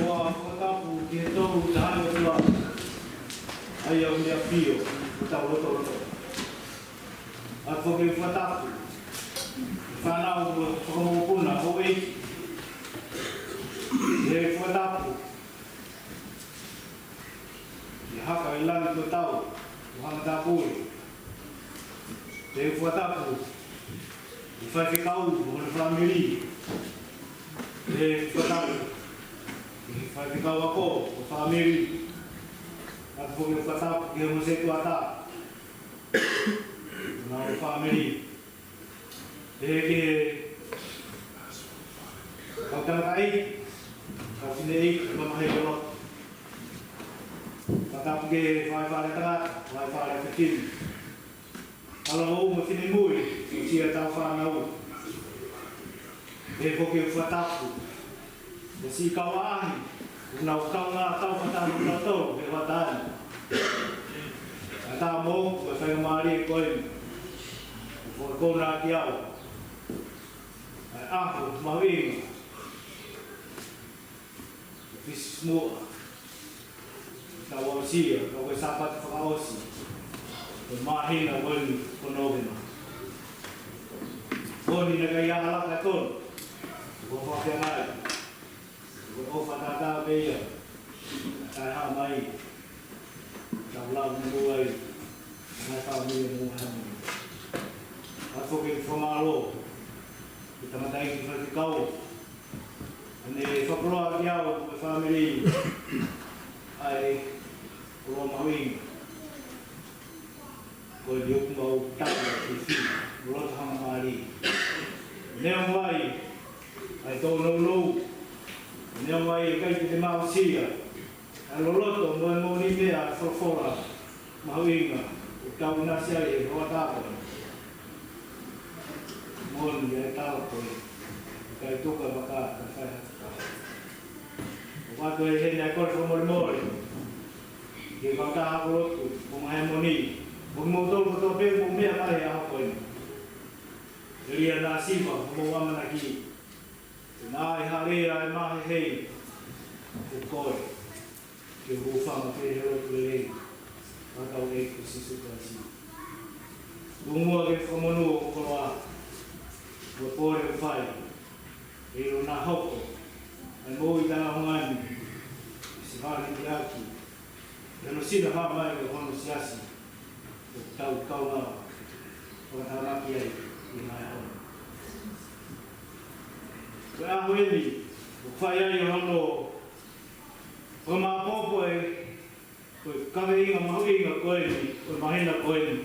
ʻOku ou fakatapu ki he Tohi Tahaʻi ʻOtua, ʻa ia ʻoku ne ʻafio ʻi hotau lotolotonga. ʻOku ou fakatapu ki he fānau mo e fanga mokopuna Houʻeiki, ʻi he fakatapu ki he Hakaʻilonga ko Tau, ʻo Hangatapu. ʻI he fakatapu ki he faifekau mo hono fāmili. ʻI he fakatapu ki he faifekau ako mo e fāmili. ʻOatu foki e fakatapu ki he ongo sētuata mo honau fāmili. Pehē ki he kau tangataʻeiki, kau fineʻeiki, kau mamahi ʻo e lotu. Fakatapu ki he faifekau tangata, faifekau fefine. Talavou mo e finemui, ʻo siʻi ʻetau fānau. Pehē foki e fakatapu ki he siʻi kau ʻaʻahi, ʻoku nau kaungā taukaveʻi kitautolu he hoʻatā ni. Kae ʻatā mo e faingamālie ko eni, ʻoku fakakounaʻi au ʻa e ʻaho mahuʻinga ʻo e Fisimuʻa, ʻetau aʻusia, ka ko e Sāpate fakaʻosi ʻo e māhina ko eni ko Nōvema. Ko eni naʻe ʻikai ha laka tonu, ko e fakafeangai, ko e ʻofa tātā pē ia, ʻa e hā mai, tau lau mo ai, ʻa e fāmili mo e hā mai. ʻOatu foki e fakamālō ki he tangataʻeiki faifekau, ʻene fakakoloa kiate au mo e fāmili ʻa e koloa mahuʻinga ko eni ʻoku mau tau ki he fili, loloto hangamālie. Neongo ʻa e tōnounou, neongo ʻa e ʻikai te mau aʻusia ʻa e loloto mo e moʻoni meʻa folofola mahuʻinga ʻoku tau ʻinasi ai he hoʻatā ko eni. Moʻoni ʻa e tala ko ē, ʻikai tuku e vaka, kae fai ha tuku. ʻOatu ʻe heni ʻa e kole fakamolemole ki he kautaha ako lotu, ko e ngaahi moʻoni, mo kimoutolu kotoa pē ʻoku mou meʻa mai he ʻaho ko eni. Telia naʻa siva homou ʻamanaki, te na ʻi he hale ʻa e mahehei, ko koe ke u hūfanga pē he lotu lelei ʻa hotau ʻEiki ko Sīsū Kalaisi. Tuku muʻa ke fakamonū hoʻo koloa, mo e pole ʻoku fai, ʻi heʻene hoko ʻa e moʻui taʻengata ni, ʻi he sivani tiaki, ʻi hono sino hā mai ʻo hono siasi, ʻoku tau kaungā fakatamaki ai ʻi he ngaahi ʻaho ni. Ko e ʻaho eni, ʻoku fai ai hono fakamāʻopoʻopo ʻo e kaveinga mahuʻinga ko eni, ʻo e māhina ko eni.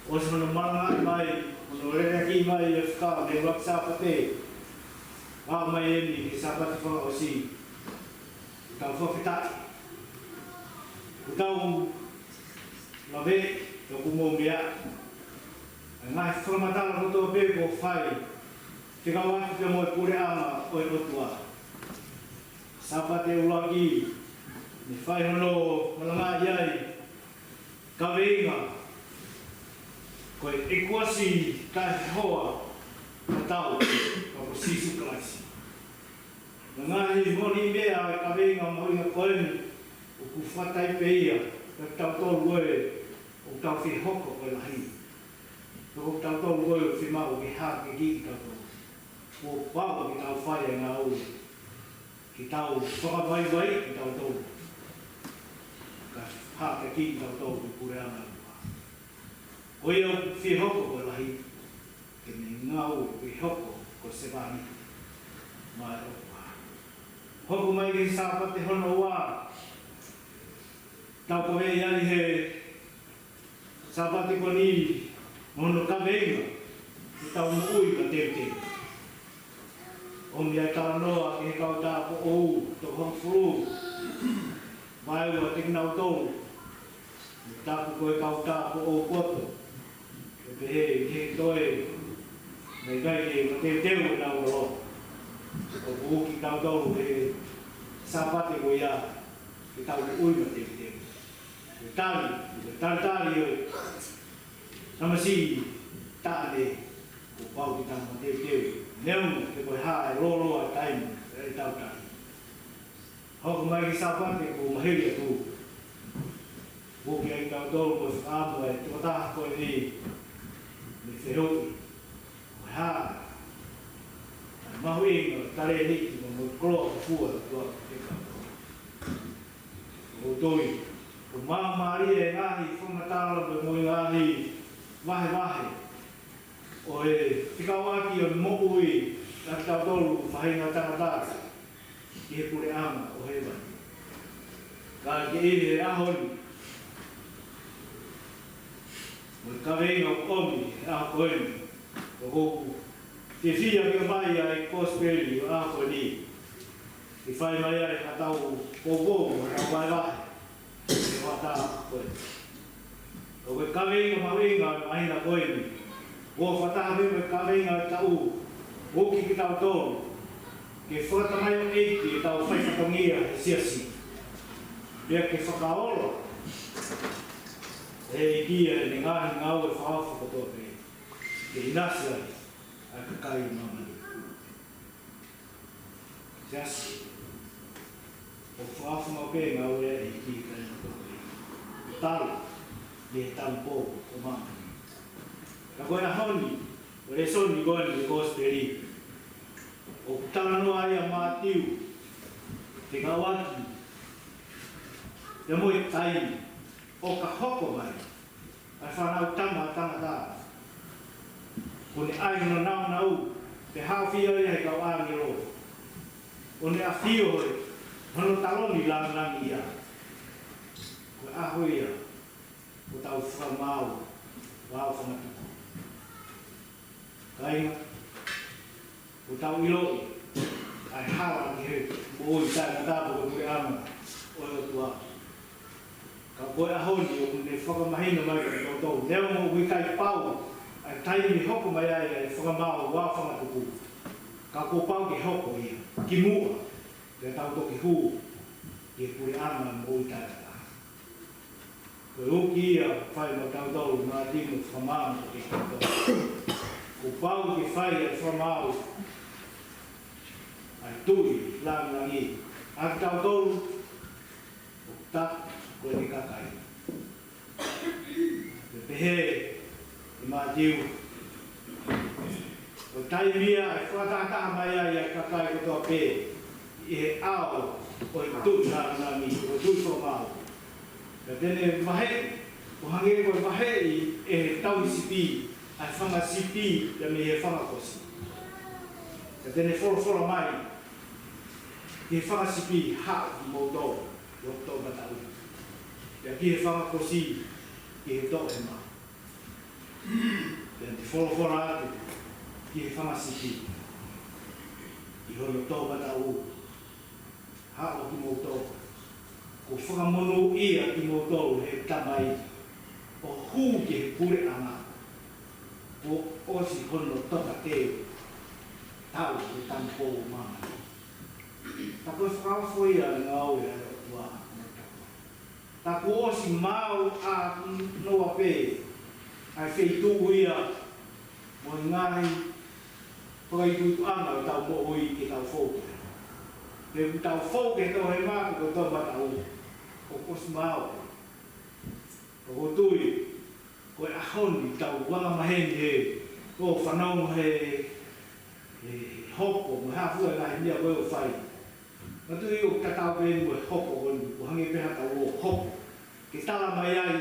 ʻOsi hono malangaʻi mai, hono leleakiʻi mai ʻe he Fekau, ʻi he ʻuluaki Sāpate, aʻu mai eni ki he Sāpate fakaʻosi. Tau fakafetaʻi. Kuo tau laveʻi, tau kuo mou meʻa. ʻA e ngaahi fakamatala kotoa pē kuo fai, fekauʻaki pea mo e puleʻanga ʻo e ʻOtua. Sāpate ʻuluaki, ne fai hono malangaʻi ai, kaveinga, ko e ʻEkuasi taʻehoa tatau, ka ko Sīsū Kalaisi. Ngaahi moʻoni meʻa ʻa e kaveinga mahuʻinga ko eni, ʻoku fakatai pē ia, ka tautolu ē, ʻoku tau fie hoko ko e lahi. Ka ko tautolu ē, ʻoku fiemaʻu ke hākeakiʻi kitautolu. Kuo pau ke tau fai e ngāue, ke tau fakavaivaiʻi kitautolu. Kae hākeakiʻi kitautolu ki he puleʻanga ʻo e ʻOtua. Ko ia ʻoku fie hoko ko e lahi, ke ne ngāue ke hoko ko e sevāniti maʻa e ʻOtua. Hoko mai ki he Sāpate hono ua, tau kole ai he Sāpate ko eni, mo hono kaveinga, ke tau moʻui mateuteu. ʻOmi ʻa e talanoa ki he kau tāupoʻou toko hongofulu, vaeua ʻiate kinautolu, mo tapu ko e kau tāupoʻou poto, ʻo pehē ʻi he toe, naʻe ʻikai ke mateuteu ʻenau lolo. ʻOku ui kitautolu he Sāpate ko ia, ke tau moʻui mateuteu. Ko e tali, ko e talitali ʻo e tamasiʻi taʻane, kuo pau ke tau mateuteu. Neongo pe ko e hā e lōloa ʻo e taimi ʻetau tali. Hoko mai ki he Sāpate kuo maheli atu. Kuo ʻomi ai kitautolu ko e fakaʻamu ʻa e tokotaha ko eni, ne fehuʻi, ko e hā mahuʻinga, talēniti mo e koloa fua ʻa e ʻOtua ke ka. ʻOku ou tui ʻoku māmālie e ngaahi fakamatala mo e ngaahi vahevahe ʻo e fekauʻaki ʻo e moʻui ʻa kitautolu faʻahinga tangata ki he puleʻanga ʻo hēvani. Ka ke ʻi he ʻaho ni, mo e kaveinga ʻoku ʻomi he ʻaho ko eni, ʻoku ou fiefia ke ʻomai ʻa e kosipeli ʻo e ʻaho ko eni, ke fai mai ai haʻatau poupou mo haʻatau vahevahe he hoʻatā ko eni. ʻOku kaveinga mahuʻinga ʻa e māhina ko eni, ʻo fakataha mo e kaveinga ʻo e taʻu, ʻoku ui kitautolu ke fakatamaioʻeiki ʻetau faifatongia he siasi, pea ke fakaola ʻe he ʻEiki ʻa ʻene ngaahi ngāue fakaofo kotoa pē, ke ʻinasi ai ʻa e kakai ʻo māmani. Siasi, ʻoku fakaofo maʻu pē e ngāue ʻa e ʻEiki ki he kakai kotoa pē, talu mei he tanupou ʻo māmani. Ka ko e ʻaho ni, ko e lēsoni ko eni ʻo e kosipeli, ʻoku talanoa ai ʻa Mātiu, fekauʻaki pea mo e taimi ʻo ka hoko mai ʻa e Fanautama ʻa Tangata, kuo ne ʻai hono nāunau, pea haʻofia ia ʻe he kau ʻāngelo, ʻo ne ʻafio ʻi hono taloni langilangiʻia. Ko e ʻaho ia ʻo ʻetau fakamaau ʻo e fanga tupu. Kāinga, ʻoku tau ʻiloʻi ʻa e hala ki he moʻui taʻengata pe ko e puleʻanga ʻo e ʻOtua. Ka ko e ʻaho ni ʻoku ne fakamahino mai kiate kitautolu, neongo ʻoku ʻikai pau ʻa e taimi ʻe hoko mai ai ʻa e fakamaau ʻo e fanga tupu, ka kuo pau ke hoko ia kimuʻa pea tau toki hū ki he puleʻanga ʻo e moʻui taʻengata. Ko e uki ia ʻoku fai maʻatautolu, Mātiu, mo e fakamaau kiate kitautolu. Kuo pau ke fai ʻa e fakamaau ʻa e Tuʻi langilangi ʻa kitautolu ʻoku tapu ko ʻene kakai. Pea pehē ʻe Mātiu, ko e taimi ia ʻe fakatahataha mai ai ʻa e kakai kotoa pē ʻi he ʻao ʻo e Tuʻi langilangi, ʻo e Tuʻi fakamaau. Ka te ne vaheʻi, ʻo hangē ko e vaheʻi ʻe he tauhi sipi ʻa e fanga sipi ia mei he fanga kosi. Ka te ne folofola mai ki he fanga sipi, haʻu kimoutolu ki hoku toʻomataʻu. Pea ki he fanga kosi, ki he toʻohema. Pea te ne folofola atu ki he fanga sipi ʻi hono toʻomataʻu, haʻu kimoutolu, kuo fakamonūʻia kimoutolu ʻe heʻeku Tamai, ʻo hū ki he puleʻanga kuo ʻosi hono tokateu, talu mei he tanupou ʻo māmani. Tā ko e fakaofo ia ʻa e ngāue ʻa e ʻOtua. Tā kuo ʻosi maau ʻa Noa pē ʻa e feituʻu ia mo e ngaahi fakaʻutoʻutoʻanga ʻo ʻetau moʻui ke tau fou ki ai. Pe ʻoku tau fou ki he toʻohema pe ko e toʻomataʻu, kuo ʻosi maau. ʻOku ou tui ko e ʻaho ni tau anga maheni he, ʻo fanongo he, he hopo, mo e hā fua e ngaahi meʻa ko ē ʻoku fai. Mātuʻaki ʻoku tatau pē eni mo e hopo ko eni, ʻoku hangē pē haʻatau ō ʻo hopo ke tala mai ai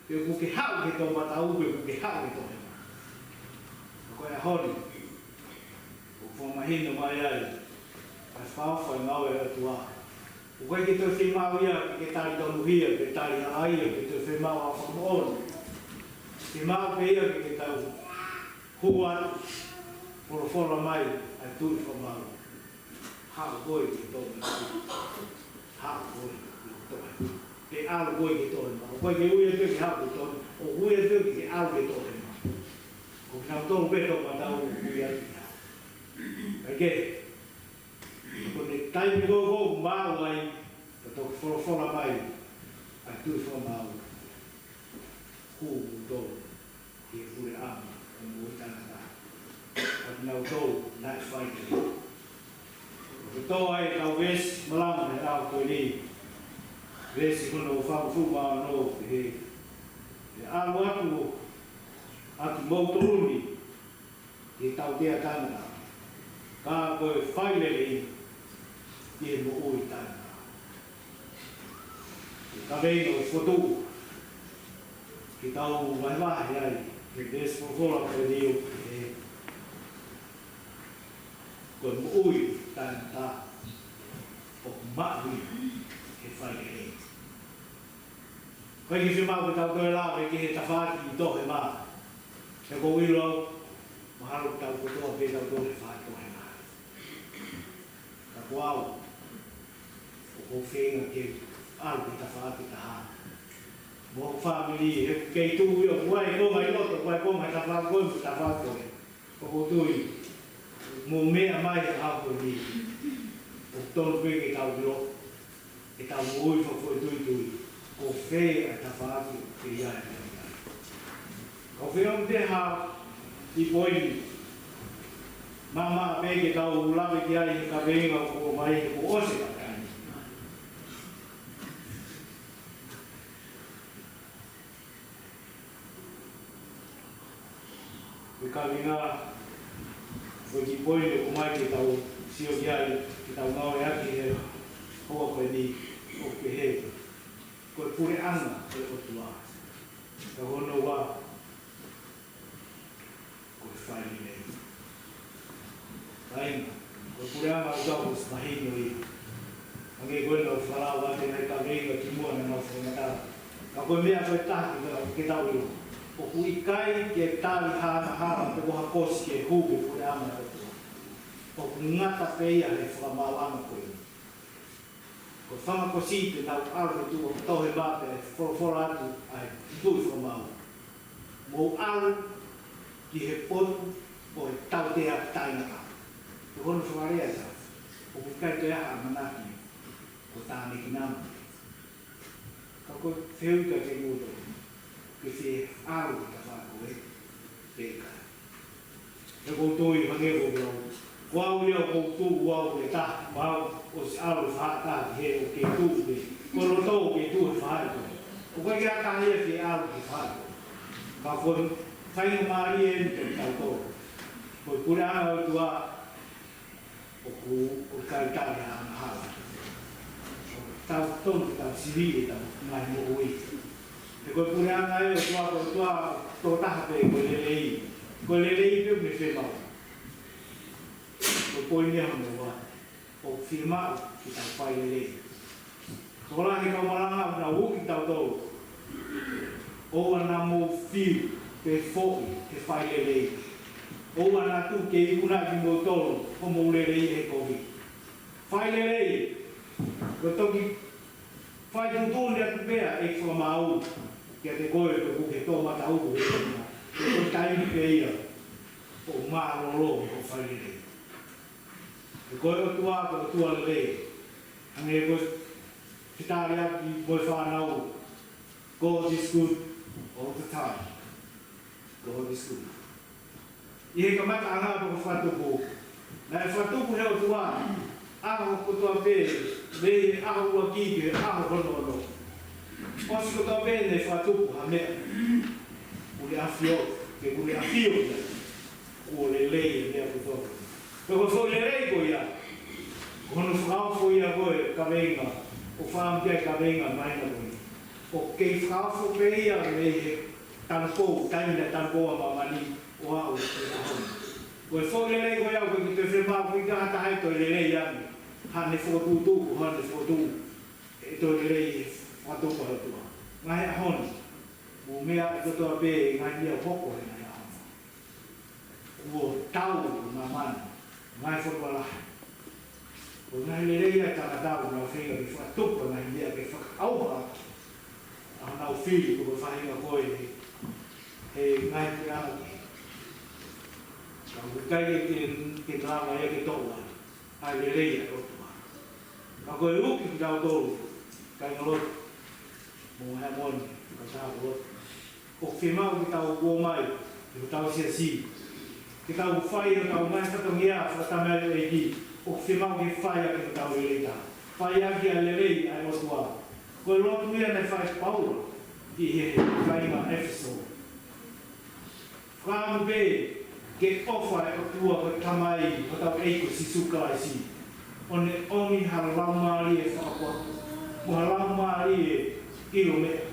pe ʻoku ke haʻu ki he toʻomataʻu pe ʻoku ke haʻu ki he toʻohema. Ka ko e ʻaho ni ʻoku fakamahino mai ai ʻa e fakaofo ʻa e ngāue ʻa e ʻOtua. ʻOku ʻikai ke toe fiemaʻu ia ke ke tali tonuhia, ke tali halaia, ke toe fiemaʻu ha fakamoʻoni. Fiemaʻu pē ia ke ke tau hū atu, folofola mai ʻa e Tuʻi fakamaau. Haʻu koe ki he toʻomataʻu. Haʻu koe ki he toʻohema. Pe ʻalu koe ki he toʻohema. ʻOku ʻikai ke ui atu ke haʻu ki he toʻohema. ʻOku ui atu ke ke ʻalu ki he toʻohema. Ko kinautolu pē toʻomataʻu ʻoku ui atu ke haʻu. Kae kehe, ko e taimi ko ē ʻoku maau ai, pea toki folofola mai ʻa e Tuʻi fakamaau, hū kimoutolu ki he puleʻanga ʻo e moʻui taʻengata, ʻa kinautolu naʻe fai ki ai. ʻOku tō ai ʻetau veesi malanga he ʻaho ko eni, veesi hono fāngofulu mā ono, pehē: Pea ʻalu atu ʻa kimoutolu ni ki he tautea taʻengata, Ka ko e fai lelei ʻi he moʻui taʻengata. Ko e kaveinga ʻoku fokotuʻu ke tau vahevahe ai he veesi folofola ko eni ʻoku pehē: Ko e moʻui taʻengata ʻoku maʻu ia he fai lelei. ʻOku ʻikai ke fiemaʻu ke tau toe lave ki he tafaʻaki ʻi Tohemā. He ʻoku ou ʻilo au, mahalo ʻoku tau kotoa pē tau toe fai Tohemā. Ka ko au, ʻoku ou feinga ke ʻalu ki he tafaʻaki ʻe taha. Mo hoku fāmili, he ʻoku kei tuʻu ia, ʻoku ʻi ai e konga ʻi loto, ʻoku ʻi ai e konga he tafaʻaki ko ē, mo e tafaʻaki ko ē. ʻOku ou tui, mou meʻa mai he ʻaho ni, ʻoku tonu pē ke tau ʻilo, ke tau moʻui fakafoʻituitui, ko fē ʻa e tafaʻaki ʻoku ʻi ai e meʻa. Ka ʻoku ou feinga pē ha kiʻi poini maʻamaʻa pē ke tau lave ki ai he kaveinga ʻoku ʻomai he kuo ʻosi e kakai. Ko e kaveinga, ko e kiʻi poini ʻoku ʻomai ke tau sio ki ai, ke tau ngāueʻaki he houa ko eni, ʻoku pehē: Ko e puleʻanga ʻo e ʻOtua. Ka ko hono ua, ko e fai lelei. Kāinga, ko e puleʻanga ʻoku tau ʻosi mahino ia. Hangē ko ena ʻoku fakalava atu e ngaahi kaveinga kimuʻa naʻa mau fakamatala. Ka ko e meʻa ko e taha ke tau, ke tau ʻilo, ʻoku ʻikai ke tali ha angahala pe ko ha kosi ke hū ki he puleʻanga ʻo e ʻOtua. ʻOku ngata pē ia he fakamaauʻanga ko eni. Ko e fanga kosi te nau ʻalu ki tuʻa ʻo Tohemā pea folofola atu ʻa e tuʻi fakamaau: Mou ʻalu ki he potu ʻo e tautea taʻengata. Ko hono fakalea ia, ʻoku ʻikai toe ʻi ai ha ʻamanaki ko e tānaki namo. Ka ko e fehuʻi kiate kimoutolu, ke fie ʻalu ki he tafaʻaki ko ē pe ʻikai? He ʻoku ou tui hangē ko au. Ko au ia ʻoku ou tuʻu au he taha, mau ʻosi ʻalu faʻa taha ki hē ʻoku kei tuʻu pē. Ko e loto ʻoku kei tuʻu he faʻahi ko ē. ʻOku ʻikai ke ʻi ai ha taha ia ke ʻalu ki he faʻahi ko ē. Ka ko e faingamālie eni kiate kitautolu. Ko e puleʻanga ʻo e ʻOtua, ʻoku, ʻoku ʻikai tali ha angahala. Tau tonu ke tau sivi ʻetau ngaahi moʻui. He ko e puleʻanga ʻo e ʻOtua, ko e ʻOtua tokotaha pē, ko e lelei. Ko e lelei pē ʻoku ne fiemaʻu. Ko e poini ia hono ua, ʻoku fiemaʻu ke tau fai lelei. Tokolahi e kau malanga ʻoku nau uki kitautolu. ʻOua naʻa mou fiu pe foʻi he fai lelei. ʻOua naʻa tuku ke ikunaʻi kimoutolu homou lelei ʻe he kovi. Fai lelei. Ko e toki fai tuʻutuʻuni atu pē ʻa e fakamaau kiate koe, ko e kuke tō mata uku he tō mata. Ko e taimi pē ia ʻoku mālōlō hoʻo fai lelei. He ko e ʻOtua, ko e ʻOtua lelei. Hangē ko e fetaliaki mo e fānau: God is good all the time. God is good. ʻI he kamataʻanga ʻo e fakatupu, naʻe fakatupu ʻe he ʻOtua ʻa e ʻaho kotoa pē, mei he ʻaho ʻuluaki ki he ʻaho hono ono. ʻOsi kotoa pē naʻe fakatupu ha meʻa, kuo ne ʻafio, ke kuo ne ʻafio ia. Kuo lelei e meʻa kotoa. Pea ko e foʻi lelei ko ia, ko hono fakaofo ia ko e kaveinga, ʻoku fakaʻamu ki ai e kaveinga māhina ko eni. ʻOku kei fakaofo pē ia mei he tanupou, taimi naʻe tanupou ai ʻa māmani ʻo aʻu ki he ʻaho ni. Ko e foʻi lelei ko ia, ʻoku ʻikai ke fiemaʻu ke ʻi ai ha taha ia ʻe toe lelei ange haʻane fokotuʻutuʻu, ko haʻane fokotuʻu ʻe toe lelei he fakatupu ʻa e ʻOtua. Ngaahi ʻaho ni, mou meaʻi kotoa pē ngaahi meʻa ʻoku hoko he ngaahi ʻaho ni. Kuo tau ʻa māmani, ngaahi fonua lahi. Ko e ngaahi lelei ia ʻa e tangata ʻoku nau feinga ke fakatupu ʻa e ngaahi meʻa ke fakaʻauha ʻa honau fili ko e faʻahinga ko ē he, he ngaahi meʻa kehe. Ka ʻoku ʻikai ke, ke, ke lava ia ke toʻo ai ʻa e lelei ʻa e ʻOtua. Ka ko e uki kitautolu, kāingalotu, mo e hā moʻoni, ka tā ko ʻoku fiemaʻu ke tau ō mai ki hotau siasi, ke tau fai hotau ngaahi fatongia fakatamai ʻEiki, ʻoku fiemaʻu ke fai ʻaki hotau lelei taha. Fai ʻaki ʻa e lelei ʻa e ʻOtua. Ko e lotu ia naʻe fai ʻe Paula ki he kāinga ʻEfesō. Fakaʻamu pē ke ʻofa e ʻOtua ko e Tamai hotau ʻEiki ko Sīsū Kalaisi, ʻo ne ʻomi ha laumālie fakapotopoto, mo ha laumālie ʻilo meʻa,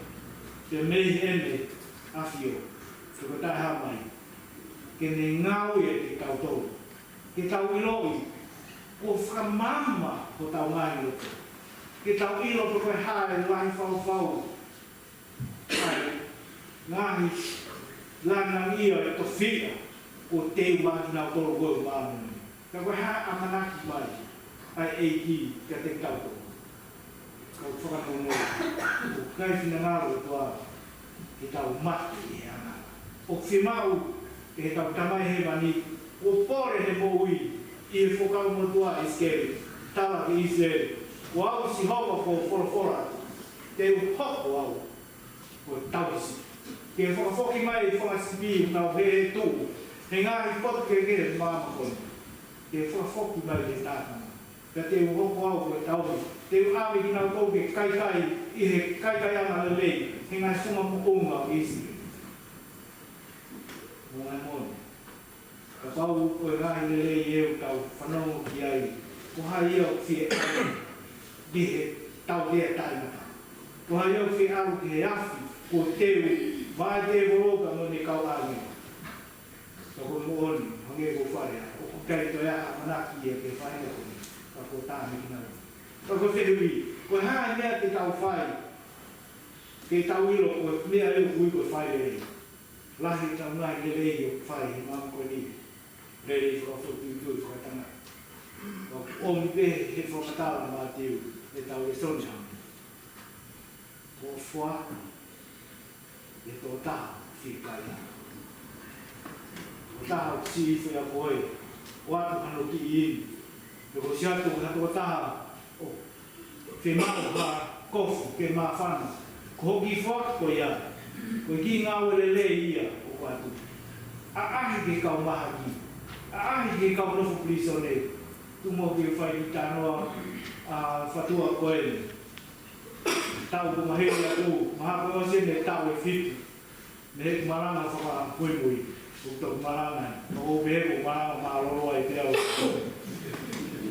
pea mei heʻene ʻAfio, ko e taʻehāmai, ke ne ngāue ʻiate kitautolu, ke tau ʻiloʻi kuo fakamaama hotau ngaahi loto, ke tau ʻilo pe ko e hā e lahi faufau, ʻa e ngaahi langilangi ʻo e tofiʻa kuo teu maʻa kinautolu ko e māmani. Ka ko e hā e ʻamanaki mai ʻa e ʻEiki kiate kitautolu? Ka u fakanonga, ʻoku ʻikai finangalo ʻOtua ke tau mate ʻi he angahala. ʻOku fiemaʻu ʻe heʻetau Tamai Hēvani, kuo pole ʻene moʻui ʻi he Fuakava Motuʻa ʻa ʻIsikeli, tala ki ʻIsileli, ko au Sihova kuo folofola, te u hoko au ko e tauhi sipi. Ke fakafoki mai e fanga sipi ʻoku nau hē tuʻu he ngaahi potu kehekehe ʻo e māmani ko eni. Ke fakafoki mai e tākanga. Ka te u hoko au ko e tauhi. Te u ʻave kinautolu ke kaikai ʻi he kaikaiʻanga lelei he ngaahi funga moʻunga ʻo ʻIsileli. Mo e ngaahi moʻoni. Kapau ko e ngaahi lelei ʻoku tau fanongo ki ai, ko hai ia ʻoku fie ʻalu ki he tautea taʻengata? Ko hai ia ʻoku fie ʻalu ki he afi kuo teu maʻa e tēvolo pea mo ʻene kau ʻāngelo? Ka ko e moʻoni, hangē ko e fale, ʻoku ʻikai toe ʻi ai ha ʻamanaki ia ki he faʻahinga ko eni, ka kuo tā mai kinautolu. Ka ko e fehuʻi, ko e hā e meʻa ke tau fai ke tau ʻilo ko e meʻa ʻoku ui ko e fai lelei? Lahi ʻetau ngaahi lelei ʻoku fai he māmani ko eni. Lelei fakafoʻituitui, fakatanga. Ka ʻoku ʻomi pē he fakamatala ʻa Mātiu ʻetau lēsoni hami. Ko e fua, ʻe tō taha fie kai. Tō taha ʻoku siʻi fea koe, ʻoatu hano kiʻi inu. Pe ko e ʻosi atu ha tō taha ʻo fiemaʻu ha kofu ke māfana. Ko hoʻo kiʻi foaki ko ia, ko e kiʻi ngāue lelei ia ʻoku ʻoatu. ʻAʻahi ki he kau mahaki, ʻaʻahi ki he kau nofo pilīsone. Tuku muʻa ke fai kiʻi talanoa ʻa e fatua ko eni. Taʻu ko maheli atu, mahalo ko e ʻosi eni e taʻu ʻe fitu mei heʻeku malanga fakamuimui, ʻoku toki malanga, ʻo pehē ʻoku malanga mālōlō ai pē au.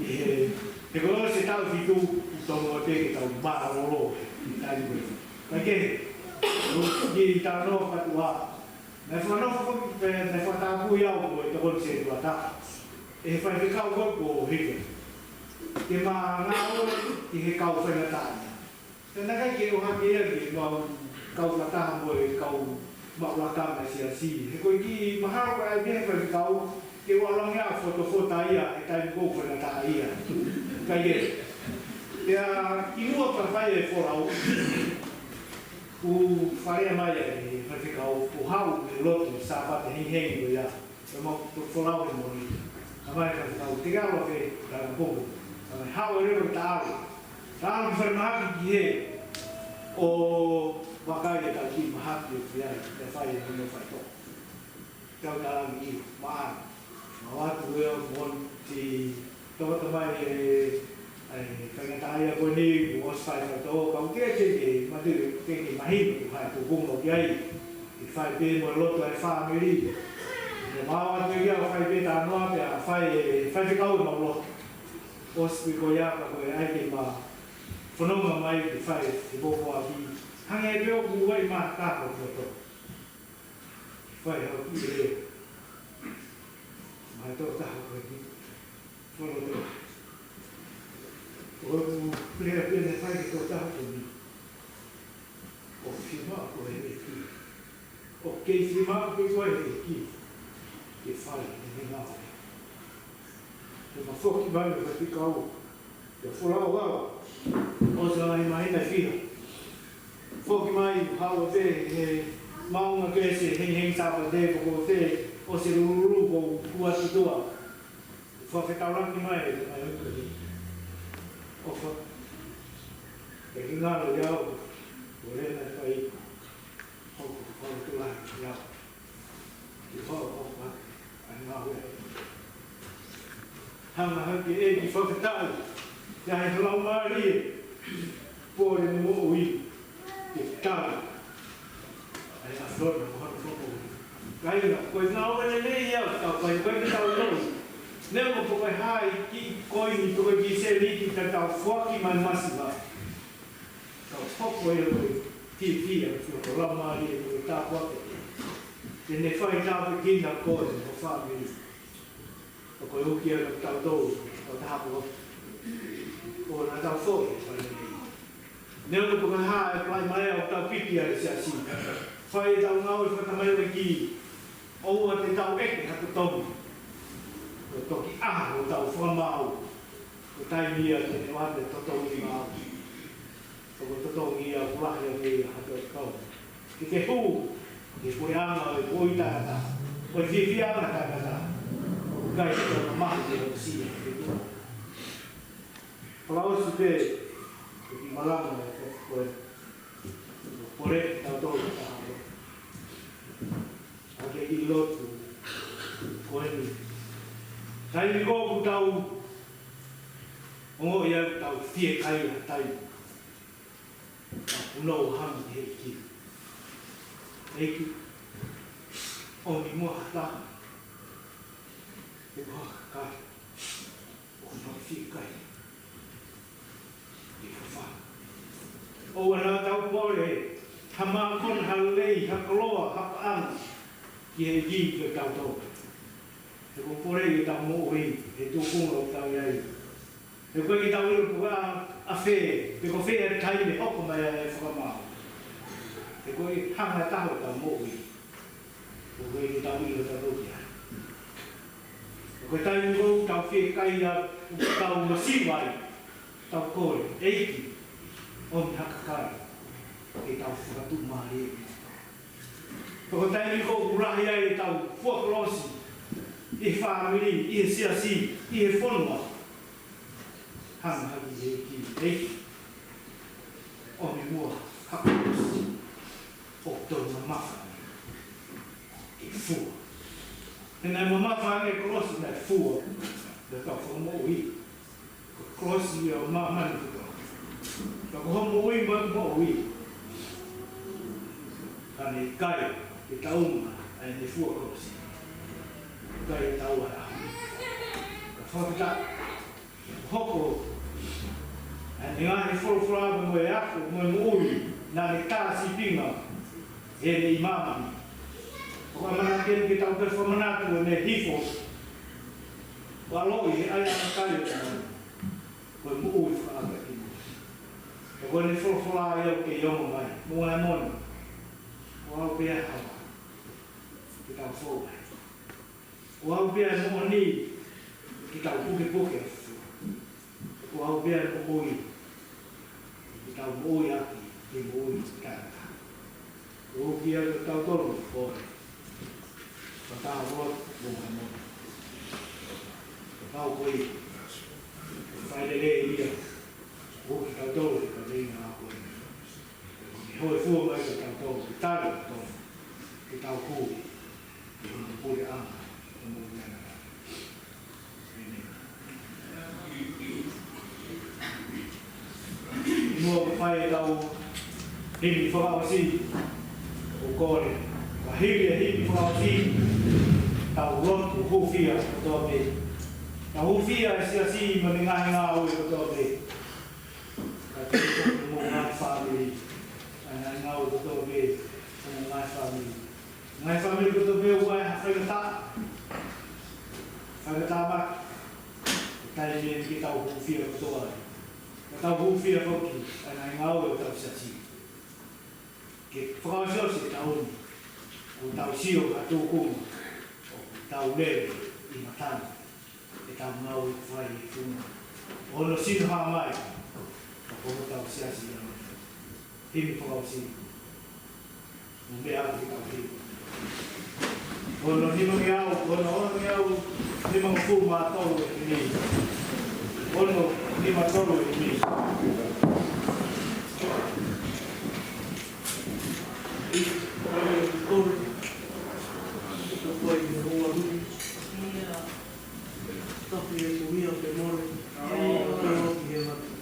He, he ko e ʻosi e taʻu ʻe fitu, ʻoku tonu ai pē ke tau mālōlō he taimi ko ē. Kae kehe, ʻoku kiʻi talanoa fakatua. Naʻe fakanofo, naʻe fakatapui au ko e tokoni sētuata ʻe he faifekau ko ē ko Hike, ke ma ngāue ki he kau faingataʻaʻia. Pea naʻe ʻikai ke ʻohake ia ki heʻemau kau fakataha mo e kau maʻu lakanga ʻa e siasi. He ko e kiʻi mahalo ko e ʻai pē ʻe he faifekau ke u ʻalu ange ʻo fotofota ia he taimi ko ē ʻoku faingataʻaʻia. Kae kehe, pea kimuʻa pea fai e folau, ʻoku faleʻi mai ʻe he faifekau ʻo haʻu ki he lotu Sāpate hengihengi ko ia. Pea mau toki folau he moni. Ka mai ka tau te kalo ke tau popo. Ka mai haʻu e leo ta alo. Ta alo ki fai mahaki ki he ʻo vakai e tau kiʻi mahaki ʻoku ʻi ai, ʻe fai e hono faitō. Tau ta alo ki maʻa. Mau atu e au moni ki Toko tamai e, e, faingataʻaʻia ko eni, kuo ʻosi fai faitō, ka ʻoku teʻeki ke, ma te, teʻeki ke mahino, ʻoku ʻi ai e tūkunga ʻoku ʻi ai, ʻe fai pē mo e lotu ʻa e fāmili. Pea mau ʻatu ia ʻo fai pē talanoa, pea fai, e, faifekau ʻemau lotu. ʻOsi pē ko ia ka ko e ʻai ke ma fononga mai ke fai e pōpoaki. Hangē pē ʻoku ʻi ai ma ka ko e lotu. Fai hau ki he. Mai tō taha ko eni. Foloto. ʻOku lea pē ne fai ki tō taha ko eni. ʻOku fiemaʻu ko e ʻEiki. ʻOku kei fiemaʻu pē ko e ʻEiki ke fai ʻene ngāue. Ke ma foki mai mo e faifekau. Ke folau au. ʻOsi ngaahi māhina ʻe fiha. Foki mai, haʻu pē he māʻunga ke se hengihengi Sāpate, ko ko te, ʻosi lulululu ko ua tutua. Fakafetaulaki mai, mai ʻoku te. ʻOfa. Ke ke ngalo ia ʻo, ʻo lena e fai. Hoko, hoko, tulahi, ia. Ke hoko, hoko, hoko, ʻa e ngāue. Hanga hake ʻEiki fakataʻu, ia he laumālie, pole mo moʻui, ke tau. ʻA e ʻAfiona, mo hono fakamoʻui. Kāinga, ko e ngāue lelei ia ʻoku tau fai, ʻoku ʻikai ke tau ʻilo. Neongo pe ko e hā e kiʻi koini, pe ko e kiʻi sēniti te tau foaki mai masiva, tau hoko ia ko e fiefia, ko e laumālie, ko e tāpuaki. Te ne fai tāpuekina koe mo ho fāmili. ʻOku ʻuhinga ia kiate kitautolu, ʻo taha pō. ʻO na tau foʻi, fai lelei. Neongo pe ko e hā e palai mai ʻoku tau piki ai he siasi. Fai ʻetau ngāue fakatamai ʻEiki. ʻOua te tau ʻeke ha totongi. Ko e toki ʻaho ʻo tau fakamaau. Ko e taimi ia te ne ʻoatu e totongi maau. Ko e totongi ia ʻoku lahi ange ia ha toe kau. Ke ke hū, ke puleʻanga ʻo e puleʻanga tangata. Ko e fiefiaʻanga tangata. ʻOku ʻikai ke tau mamahi ke hosia, ke tuʻa. Fakaʻosi pē, ke ki malanga e ko koe. Pole, tau tau taha. ʻA e kiʻi lotu, ko eni. Taimi ko ē ʻoku tau, ongo ia ʻoku tau fiekaia taimi. Ka ʻoku nau hanga ki he ʻEiki. ʻEiki, ʻomi muʻa ha taha. He ko ha kakai. ʻOku nau fiekaia. ʻI he fafanga. ʻOua naʻa tau pole, ha mākona, ha lelei, ha koloa, ha paʻanga. Ki he ʻEiki ke tau tau. He ko e pole ʻi heʻetau moʻui, he tūkunga ʻoku tau ʻi ai. He ʻoku ʻikai ke tau ʻilo pe ko e ʻaho fē, pe ko fē e taimi ʻe hoko mai ai e fakamaau. He ko e hanga taha ʻo ʻetau moʻui. ʻOku ʻikai ke tau ʻilo tautolu ia. Ko e taimi ko ē ʻoku tau fiekaia, ʻoku tau masiva ai, tau kole, ʻEiki, ʻomi ha kakai, ke tau fakatuʻumālie. Ko e taimi ko ē ʻoku lahi ai ʻetau fua kolosi, ʻi he fāmili, ʻi he siasi, ʻi he fonua. Hanga hake ʻEiki, ʻEiki, ʻomi muʻa ha kolosi, ʻoku tau mamafa ange, ke fua. He naʻe mamafa ange e kolosi naʻe fua, ʻi heʻetau fakamoʻui. Ko e kolosi ia ʻo māmani kotoa. Ka ko hoʻo moʻui mo ʻeku moʻui. Ka ne ʻikai ke tau maʻu ʻa e fua kolosi. ʻIkai ke tau ʻalu. Ka fakafetaʻi. Hoko. ʻA e ngaahi folofola mo e ako mo e moʻui. Naʻa ne tā sīpinga. He ne ʻi māmani. ʻOku ʻamanaki ke tau pē fakamanatu ʻene hifo. Kuo ʻaloʻi he ʻai ʻa e kai ʻo Tamai. Ko e moʻui fakaʻapaʻapa. Ko ʻene folofola ia ʻoku kei ongo mai. Mo e moʻoni. ʻOku ʻalu pē ʻa e hala. Ke tau fou ai. ʻOku ʻalu pē ʻa e moʻoni. Ke tau pukepuke ʻa e fua. ʻOku ʻalu pē ʻa e moʻui. Ke tau moʻui ʻaki, ke moʻui taʻengata. ʻOku ʻiate kitautolu ko e. Fakataha mo e moʻoni. Kapau ko ia. Fai lelei ia. ʻOku ʻiate kitautolu, ka nei ngā ko e. Ko e hōifua mai kiate kitautolu, ke tali kitautolu. Ke tau kui. Ke hū ki he puleʻanga. Ko e moʻui taʻengata. Muʻa ke fai ʻetau himi fakaʻosi, ʻoku ou kole. Ka hili e himi fakaʻosi, tau lotu hūfia kotoa pē. Tau hūfia e siasi mo ʻene ngaahi ngāue kotoa pē. Ka tau lotu mo e ngaahi fāmili. ʻA e ngaahi ngāue kotoa pē, mo e ngaahi fāmili. Ngaahi fāmili kotoa pē ʻoku ʻi ai ha faingataʻa. Faingataʻa maki. Ko e taimi eni ke tau hūfia kotoa ai. Ke tau hūfia foki, ʻa e ngaahi ngāue ʻo hotau siasi. Ke fakaʻosiʻosi e taʻu ni. ʻOku tau sio ki he tūkunga. ʻOku tau lele ʻi matana. ʻEtau ngāue fai e funga. ʻO hono sino hā mai. Ka ko hotau siasi ia. Himi fakaʻosi. Mo e meʻa ʻoku tau himi. Ono nima ngeau, ono, ono ngeau, nima ngofulu mā tolu e himi. Ono nima tolu e himi. Tolu. Tolu e himi. Ia. Tapi e kuhia pe more. Ia. Tolu ki he vatu.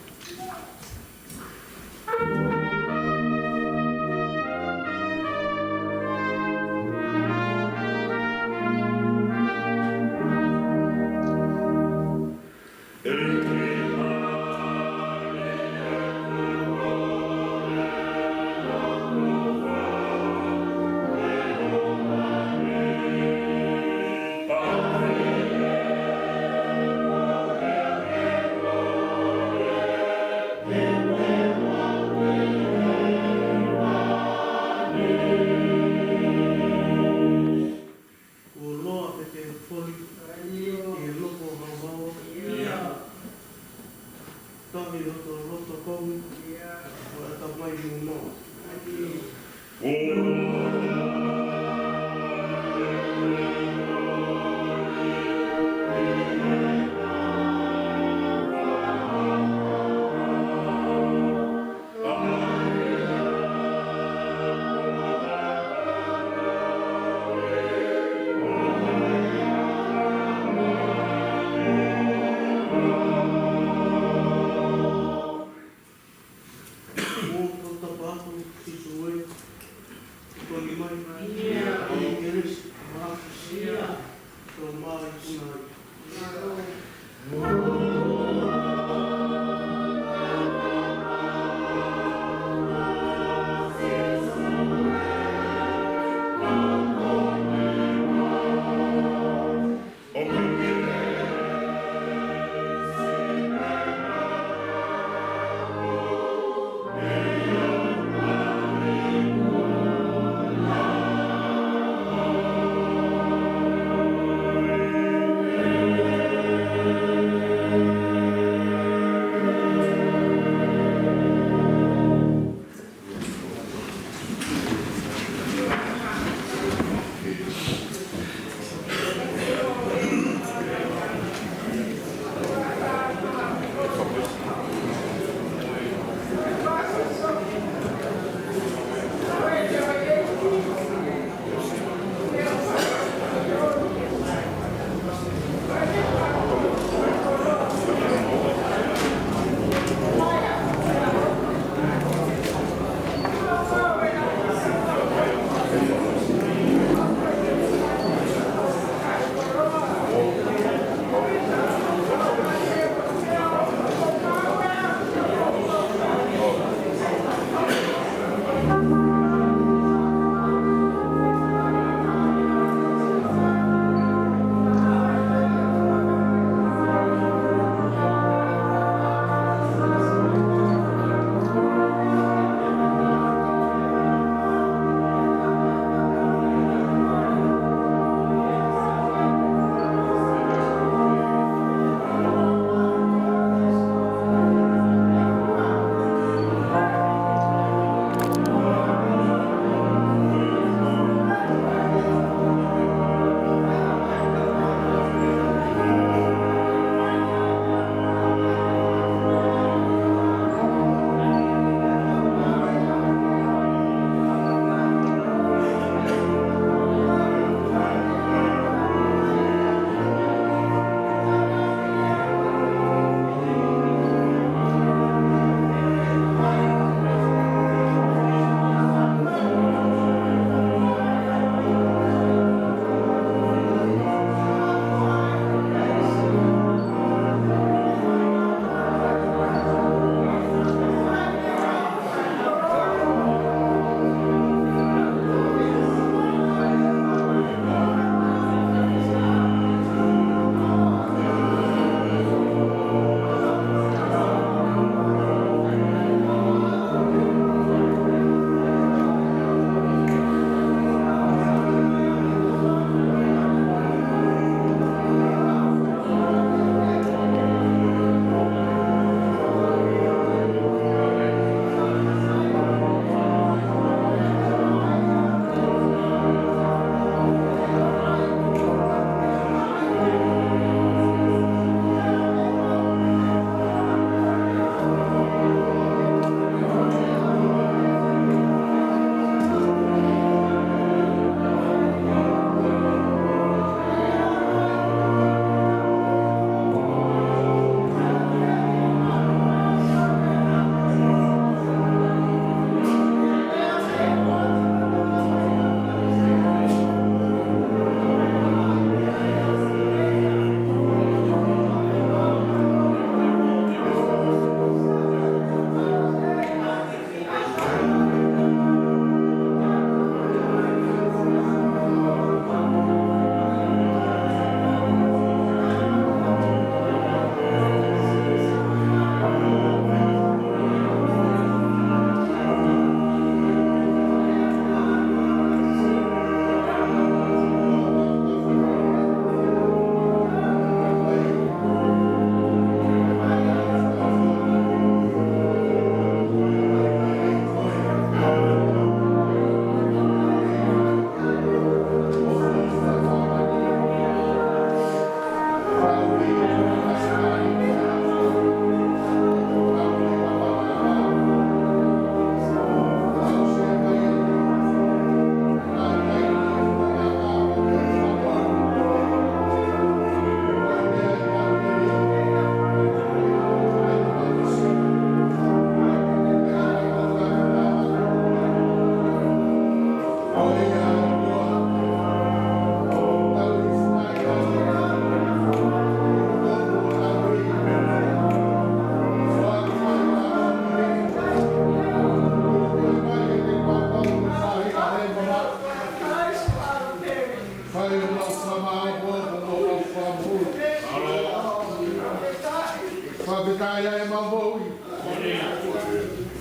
Fakafetaʻi ʻemau moʻui.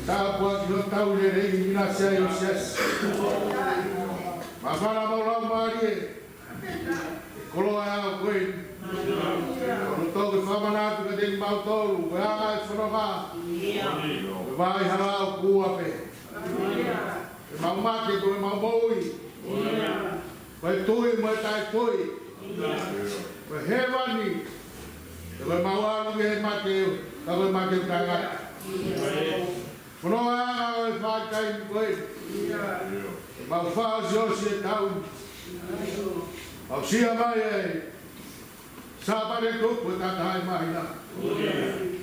Tāpuakiʻi hotau lelei, ʻinasi ai ho siasi. Māfana homau laumālie. Koloa ʻa e ʻaho ko eni. Ko hono toki fakamanatu kiate kimautolu, ko e anga ʻo e fononga. Ko e vaʻa hala ʻoku ua pē. Ko ʻemau mate, ko ʻemau moʻui. Ko e tui mo e taʻetui. Ko e hēvani. Ko ʻemau ʻalu ki he mate, ka ko e mate ʻoku taʻengata. Ko hono anga ʻo e fakataimi ko ē. ʻEmau fakaʻosiʻosi e taʻu. ʻOku aʻusia mai ai. Sāpate tuku e taha ʻi he māhina.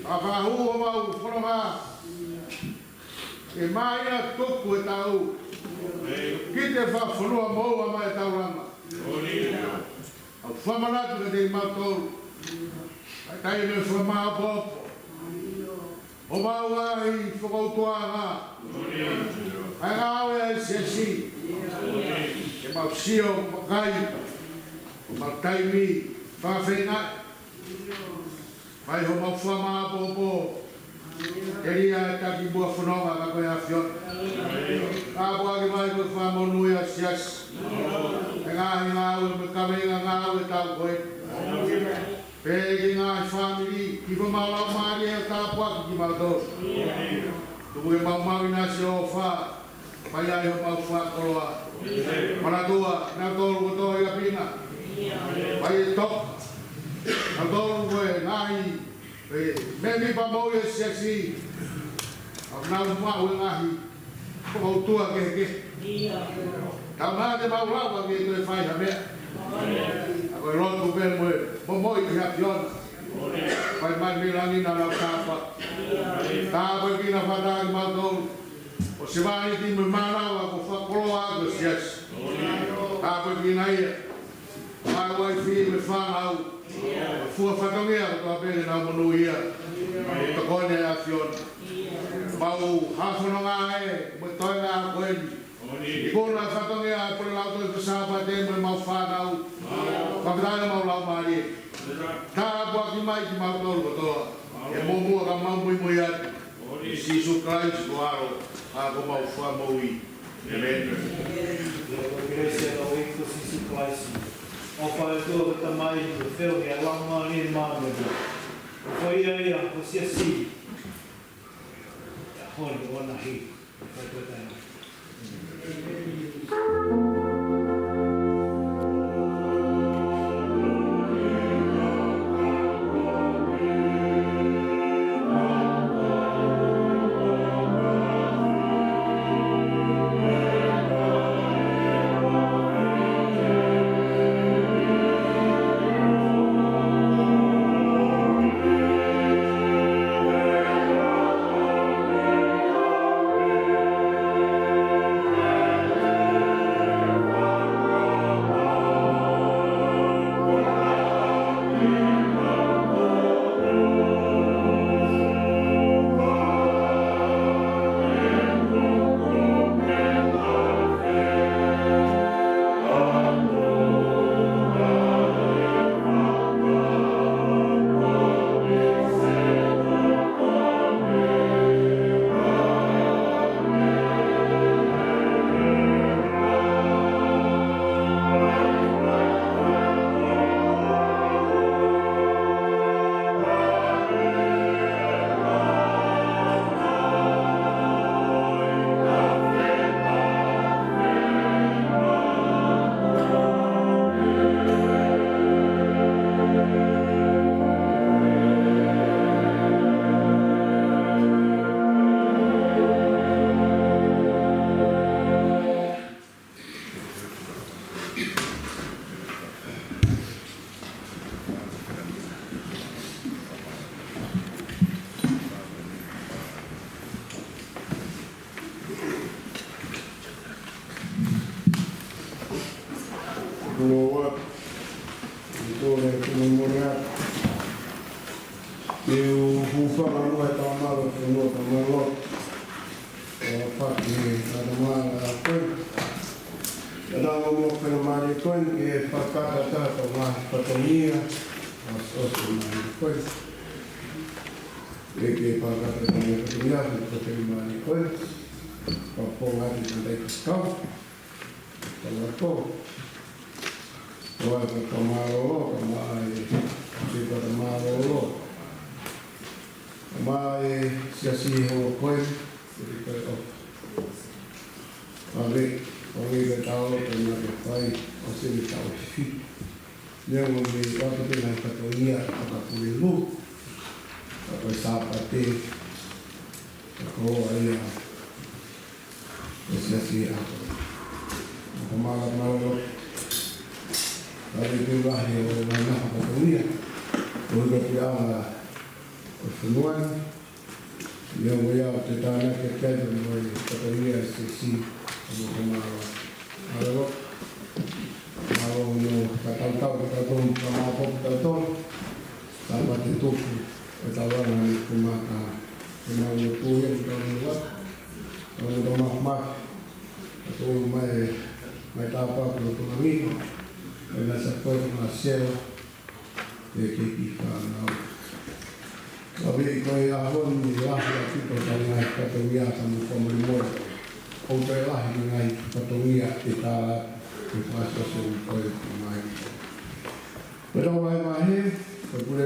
Ka fakahū homau fononga. ʻI he māhina tuku e taʻu. Ki he fakafonua moʻua mai e taulanga. ʻOku fakamanatu kiate kimautolu. ʻA e taimi ʻo e fakamāʻopoʻopo. Homau ngaahi fokoutuʻanga. ʻA e ngāue ʻa e siasi. Ke mau sio, makai. Homau taimi. Fakafeinga. Mai homau fakamāʻopoʻopo. Telia e taki muʻa fononga ka ko e ʻAfiona. Tāpuakiʻi mai ko e fakamonūʻia ʻa e siasi. ʻA e ngaahi ngāue mo e kaveinga ngāue ʻo e taʻu ko ē. Pea ki he ngaahi fāmili, ki homau laumālie ʻo tāpuakiʻi kimautolu. Tuku ke mau maʻu ʻinasi ho ʻofa. Fai ai homau fakakoloa. Manatua, nautolu kotoa ʻi ʻapi na. Fai e toka. Nautolu ko e ngaahi, e, mēmipa moʻui ʻo e siasi. ʻOku nau maʻu e ngaahi fokoutua kehekehe. Tau mate mau lava ke toe fai ha meʻa. Ka ko e lotu pē mo e momoʻi ki he ʻAfiona. Fai mai mei langi naʻa nau tāpuakiʻi. Tāpuakiʻi naʻa fata kimautolu. ʻO sevāniti mo e mānava ko e fakakoloa ko e siasi. Tāpuakiʻi ia. Mai uaifi mo e fānau. Fua fatongia kotoa pē ke nau monūʻia. Tokoni ʻa e ʻAfiona. Mau hā fononga ē, mo e toenga ko eni. Ikuna fatongia ʻa e pule lautohi fakasāpate mo ʻemau fānau. Fakafetaʻi homau laumālie. Tāpuakiʻi mai kimautolu kotoa. ʻI he muʻomuʻa ka mau muimui atu. ʻIa Sīsū Kalaisi ko e ʻAlo, ʻa ko homau Fakamoʻui. ʻĒmeni. Ko e kelesi ʻa hotau ʻEiki ko Sīsū Kalaisi, ʻofa ʻa e ʻOtua ko e Tamai, ko e feohi ʻa e Laumālie Māʻoniʻoni, ko e fai ia ʻa e siasi. ʻIa honi ʻo nahi. Fai ko e taina. Kuo ua, kuo ua, kuo ua. Te u hūfanga muʻa he taʻomalu ʻo e fonua, taʻomalu. ʻO faki ʻa e ngaahi ko ē. Naʻa nau mo faingamālie ko ē ke fakakakato ʻa e ngaahi fatongia. ʻOsi, ʻosi mai ko ē. ʻEiki, pea ka te tau ka te mea, ko te mea ni koe. Pea pō atu ka te kau. Tau atu. Ko e ka mālōlō, ka mai, te ka mālōlō. Ka mai, siasi ho koe, te te koe o. Pea me, pea me ka tau, ka mea ke fai, ʻo sini tau fitu. Neongo me ʻoatu pē ngaahi fatongia fakapulelulu, ka ko e Sāpate, ka ko ia ʻa e siasi ʻa ko. Ka mālōlō, mālōlō. Ka te te lahi ʻo e ngaahi fatongia, ko e ka te ala ʻo e fonua ni, Ia mo ia ʻo te tānaki ke te mo e fatongia ʻa e siasi, ʻo mo ka mālōlō. Mālōlō. Mālōlō mo ka tau tau, ka tau tau, ka mālōlō ka tau tau. Sāpate tupu, ʻe tau anga ni kumata. ʻE mau ʻo tui, ʻe tau ni wa. Tau ni tau maf maf. Ka tau mai, mai tāpā, ka tau ni. ʻE na sa koe, ka sela. ʻE ke ki fānau. Ka vei ko e ʻaho ni lahi ʻaupito ka ngaahi fatongia ka mo ka mori mori. ʻO te lahi ngaahi fatongia ʻe tā ʻe fāsōsō ko e mai. Pea tau vahevahe, ko e pule